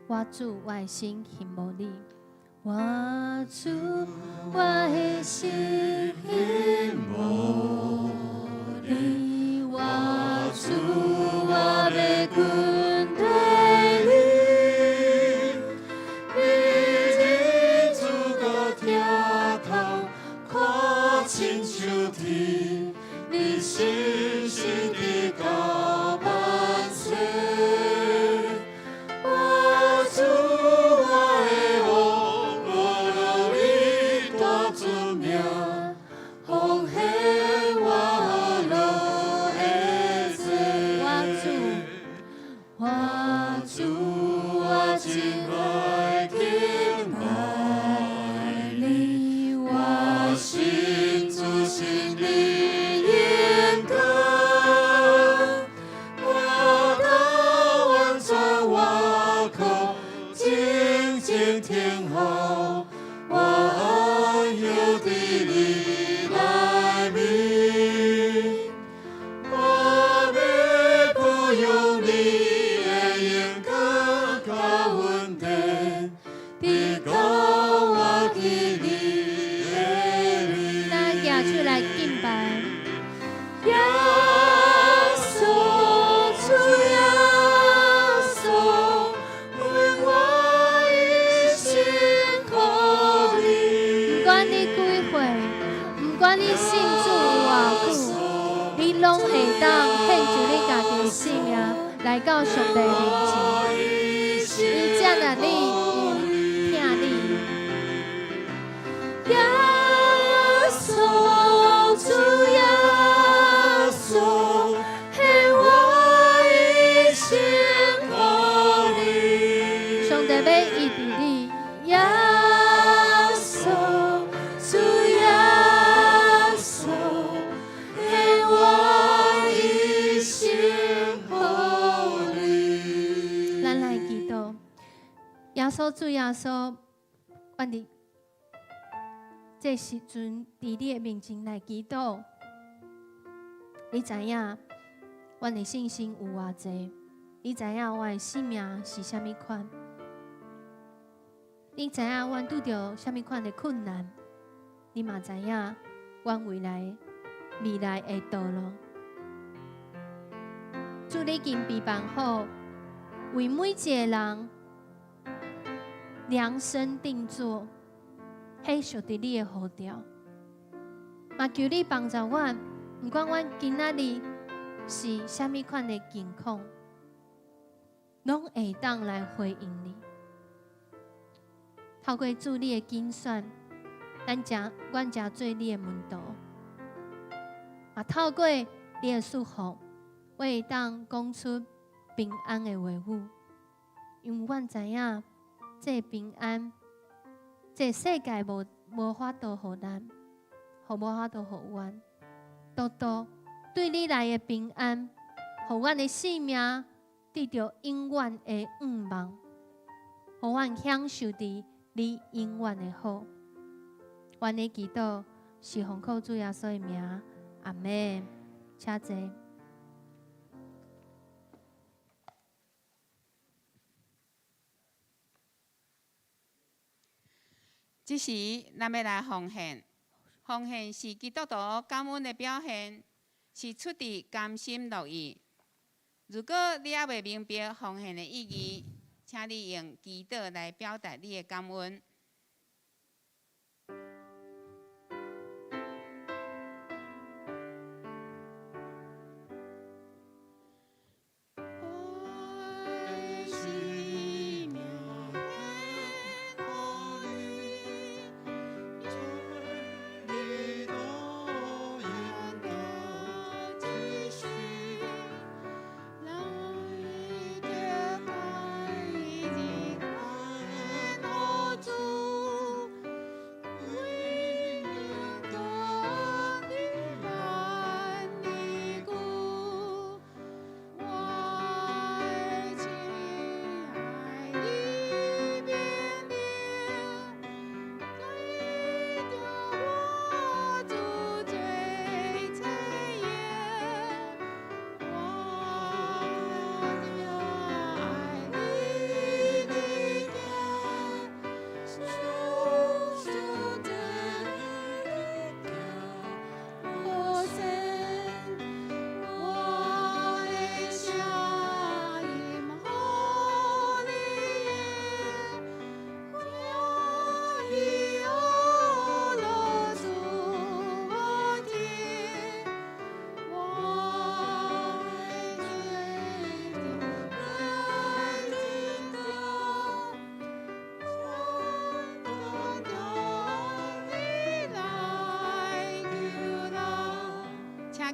我主，我的心欣慕你。我主，我的心欣慕你。我主，我欲跟隨你。
你仁慈佮疼痛，看親像天，你信實直到萬世。我主，我的王，無論你大尊名，奉獻我樂的祭。
我主，我主，我真愛敬拜你。我
信主信你應該，我當完全倚靠，靜靜聽候，我安歇佇你內面。我欲保有你的勇敢佮恩典，直到我見你的面。
咱舉手來敬拜。
耶穌，主耶穌，為我一生予你。
毋管你幾歲，毋管你信主有偌久，你攏會當獻上你家己的生命來到上帝面前。伊接納你，伊疼你。
耶穌，主耶穌，獻我一生予你。
上帝欲醫治你，
耶穌，主耶穌，獻我一生予你。
咱來祈禱。耶穌，主耶穌，阮佇這時陣佇你的面前來祈禱。你知影阮的信心有偌濟？你知影我的生命是啥物款？你知影阮拄著啥物款的困難？你嘛知影阮未來的道路。主，你已經備辦好，為每一個人量身定做，彼屬佇你的呼召。嘛求你幫助阮，毋管阮今仔日是啥物款的境況，攏會當來回應你。透過主你的揀選，阮成做你的門徒。嘛透過你的祝福，我會當講出平安的話語，因為阮知影，這個平安，這個世界無法度予咱，予無法度予阮，獨獨對你來的平安，予阮的生命得著永遠的向望，予阮享受佇你永遠的好。阮的祈禱是奉靠主耶穌的名，阿們。請坐。
這時，咱欲來奉獻。奉獻是基督徒感恩的表現，是出自甘心樂意。如果你猶未明白奉獻的意義，請你用祈禱來表達你的感恩。
主。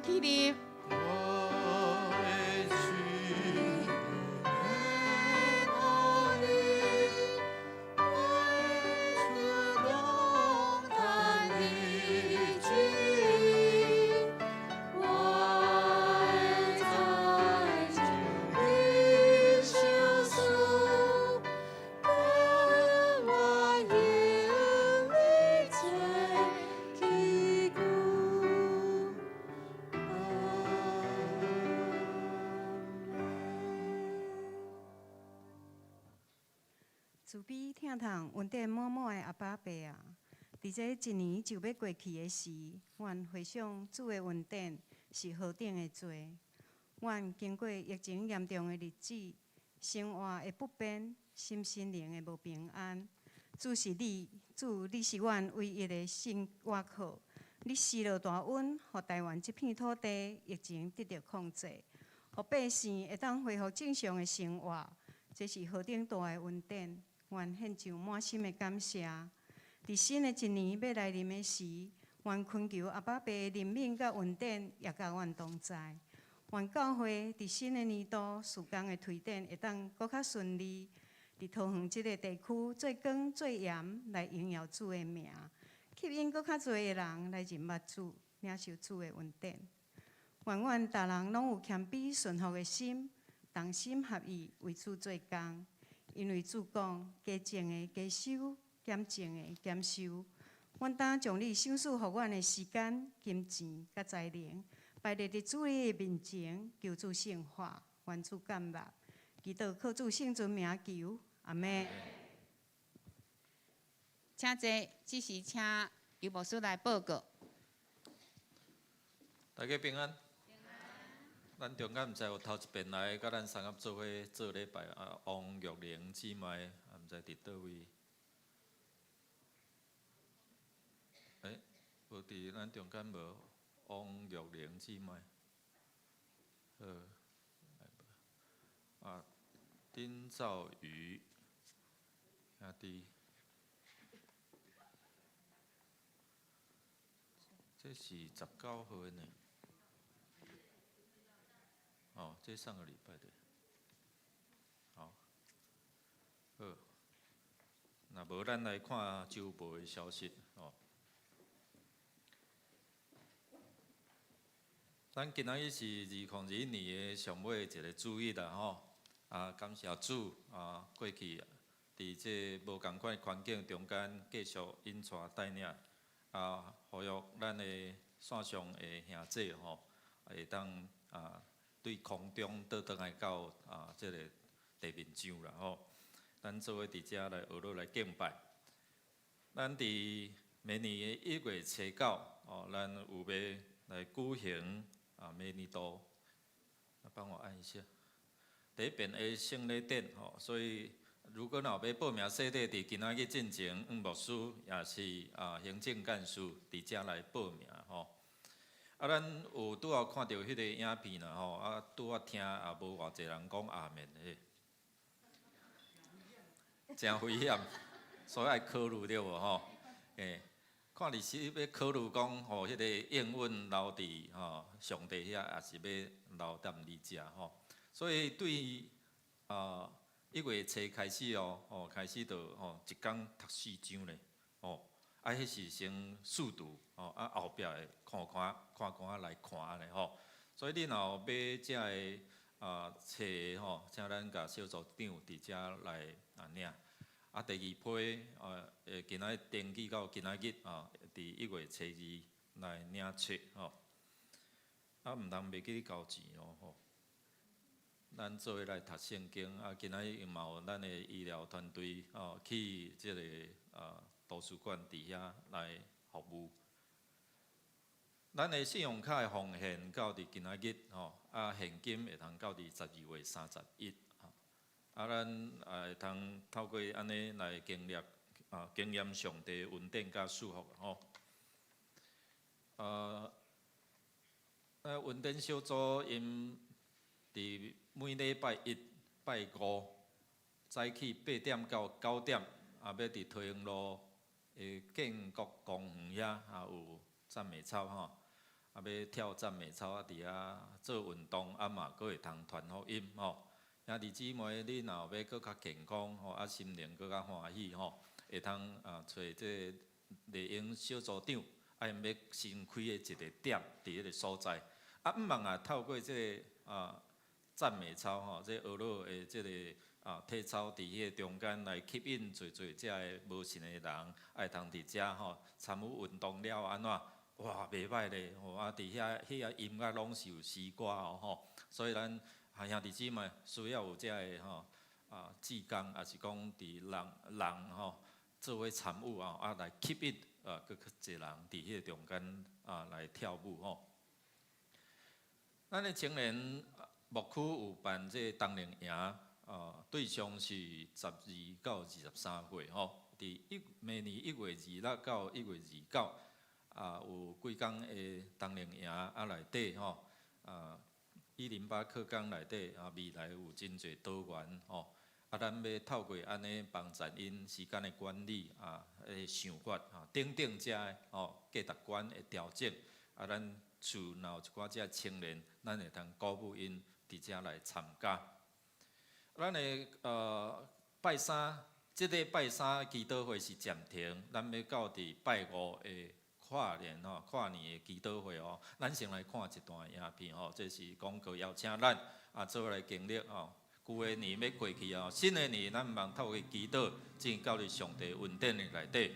起立。
我的主耶和你，为主龙潭的旨意，我会在主里相思，跟我眼里最坚固。阿门。
慈悲疼痛恩典滿滿的阿爸父啊，佇這一年就欲過去的時，阮回想主的恩典是何等的濟。阮經過疫情嚴重的日子，生活的不便，身心靈的無平安。主是你，主你是阮唯一的信倚靠。你施落大恩，予台灣這片土地疫情得著控制，予百姓會當恢復正常的生活，這是何等大的恩典！阮獻上滿心的感謝。佇新的一年欲來臨的時，阮懇求阿爸父的憐憫佮恩典也佮阮同在。願教會佇新的年度事工的推展會當閣較順利，佇桃園這个地區做光做鹽來榮耀主的名，吸引閣較濟的人來認捌主，領受主的恩典。願阮逐人攏有謙卑順服的心，同心合意為主做工。因為主講，加種的加收，減種的減收。阮當將你賞賜予阮的時間、金錢佮才能，擺列佇主你的面前，求主聖化，願主感納，祈禱靠主聖尊名求，阿們。
請坐，這時請尤牧師來報告。
大家平安。咱中間毋知有頭一遍來佮咱三合做伙做禮拜啊，王玉玲姊妹，啊，毋知佇佗位？欸，無佇咱中間無？王玉玲姊妹，好，啊，丁兆瑜兄弟，這是19號呢。哦，這上個禮拜的，好，好，若無咱來看週報的消息哦。咱今仔日是2021年的上尾一个主日啦吼，啊，感謝主啊，過去佇這無仝款的環境中間，繼續引帶帶領，啊，呼籲咱的線上的兄弟吼，會當啊。對空中倒轉來到啊，這个地面上啦吼。咱做伙佇遮來學落來敬拜。咱佇明年的1月初9哦，咱有欲來舉行啊，明年度，幫我按一下。第一遍的聖禮典吼，所以如果若有欲報名洗禮，佇今仔日進前，黃牧師也是啊，行政幹事佇遮來報名吼。啊，咱有拄仔看著彼个影片啦吼，啊，拄仔聽也無偌濟人講阿們的，誠危險，所以愛考慮著無吼？欸，看你是欲考慮講吼，彼个應允留佇吼上帝遐，抑是欲留踮你遮吼？所以對啊1月初開始哦，吼開始就吼一工讀四章咧，吼。啊，彼是先試讀，吼，啊後壁會看看看看來看按呢吼。所以你若有買這个啊冊吼，請咱共小組長佇遮來啊領。啊，第二批啊，今仔日登記到今仔日啊，佇1月初2來領冊吼。啊，毋通袂記交錢哦吼。咱做伙來讀聖經，啊，今仔日嘛有咱的醫療團隊哦，去這个啊。圖書館佇遐來服務。咱的信用卡的奉獻到佇今仔日吼，啊現金會通到佇12月31啊。啊，咱也會通透過按呢來經歷啊，經驗上帝恩典佮祝福吼。啊，恩典小組𪜶佇每禮拜一、拜五早起8點到9點，啊，欲佇桃園路的建國公園遐啊有讚美操吼，啊，欲跳讚美操啊，佇遐做運動啊嘛，閣會通傳福音吼。兄弟姊妹，你若有欲閣較健康吼，啊心靈閣較歡喜吼，會通啊揣這個麗英小組長，啊𪜶欲新開的一個店佇彼個所在，啊，毋望啊透過這個啊讚美操吼，這個學樂的這個啊體操佇彼個中間來吸引濟濟遮个無信的人，啊會通佇遮吼參與運動了按怎？哇，袂歹咧吼！啊，佇遐彼个音樂攏是有詩歌哦吼，所以咱兄弟姊妹需要有遮个吼啊志工，抑是講佇人人吼做伙參與啊，啊來吸引啊閣較濟人佇彼個中間啊來跳舞吼。咱的青年牧區有辦這個冬令營啊，對象是12到23歲吼，佇明年1月26到1月29。啊，有幾工的冬令營啊，內底吼，啊，108課綱內底啊，未來有真濟多元吼，啊，咱欲透過按呢幫助𪜶時間的管理啊，的想法啊，等等遮的吼，價值觀的調整，啊，咱厝若有一寡遮青年，咱會通鼓舞𪜶佇遮來參加。咱的拜三，這個拜三祈禱會是暫停，咱欲到佇拜五的跨年吼，跨年的祈禱會哦，咱先來看一段影片吼，這是廣告邀請咱啊，做伙來經歷吼。舊的年欲過去哦，新的年咱毋望透過祈禱進到佇上帝恩典的內底。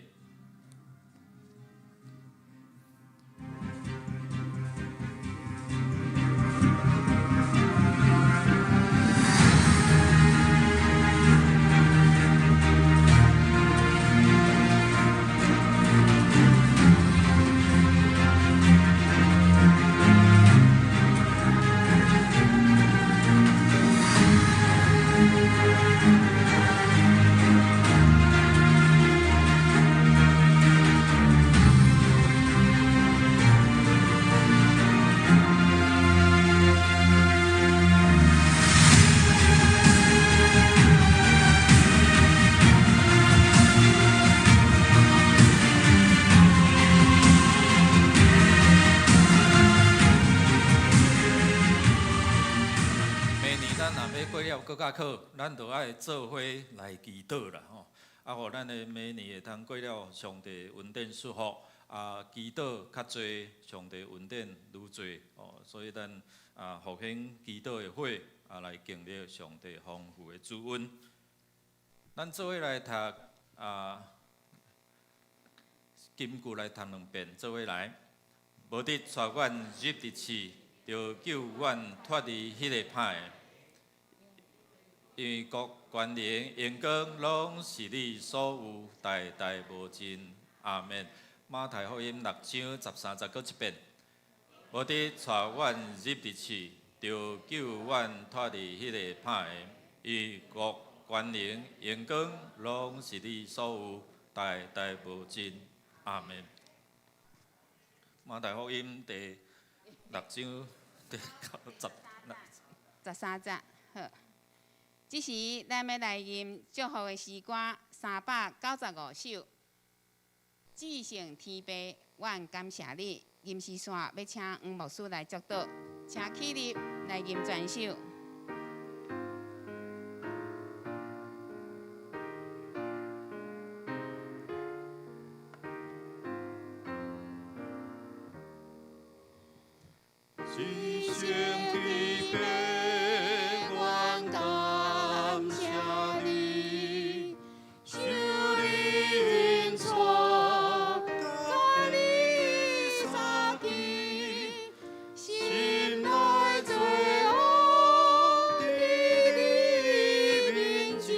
明年咱若欲過了閣較好，咱就愛做伙來祈禱啦吼。啊，予咱的明年會通過了上帝恩典祝福，啊，祈禱較濟，上帝恩典愈濟哦。所以咱啊復興祈禱的會啊，來經歷上帝豐富的主恩。咱做伙來讀啊，金句來讀兩遍，做伙來。無得帶阮入佇試，著救阮脫離彼個歹的。因為國權能榮光攏是你所有，代代無盡。阿們。馬太福音六章十三節，閣一遍。無得帶阮入佇試，著救阮脫離彼個歹的。因為國權能榮光攏是你所有，代代無盡。阿們。馬太福音第六章第九十
十三節，好。這時，咱欲來吟祝福的詩歌395首。至聖天父，阮感謝你。吟詩線欲請黃牧師來祝禱，請起立來吟全首。
至聖天父，阮感謝你，受你引帶，佮你相見，心內罪惡佇你面前，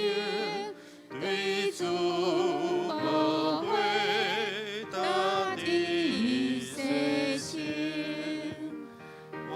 對主寶血得得洗清。願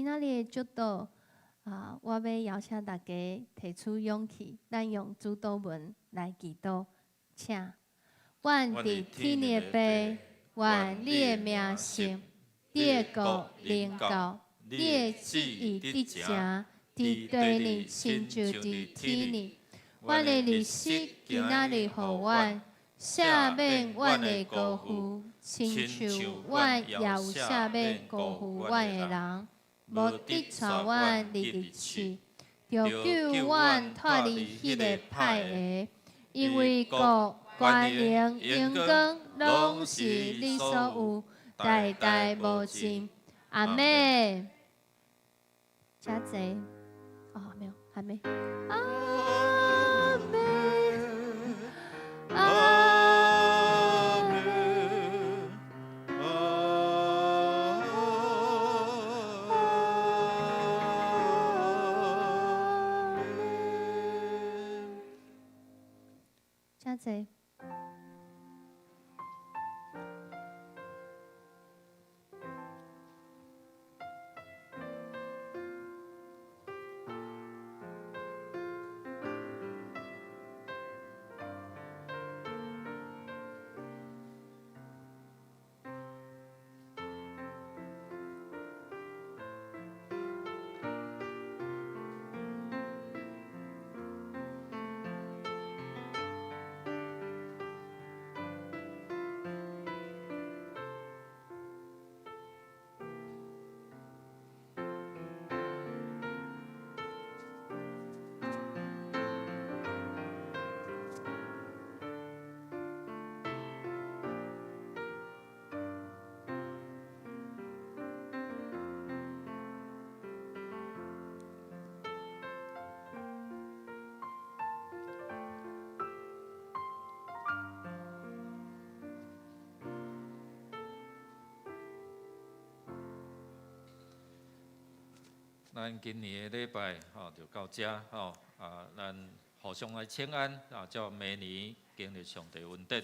今仔日的祝禱啊，我欲邀請大家提出勇氣，咱用主禱文來祈禱，請。阮佇天的父，願你的名聖，你的國臨到，你的旨意得成，佇地裡親像佇天裡。阮的日食今仔日予阮，赦免阮的過負，親像阮也有赦免過負阮的人，無得帶阮入去試，著救阮脫離彼个歹的，因為國、權能、榮光，攏是你所有，代代無盡。阿們。請坐。哦，沒有，還沒。阿們，阿們，阿們。請坐。
咱今年的禮拜吼就到遮吼啊，咱互相來請安啊，祝明年經歷上帝恩典。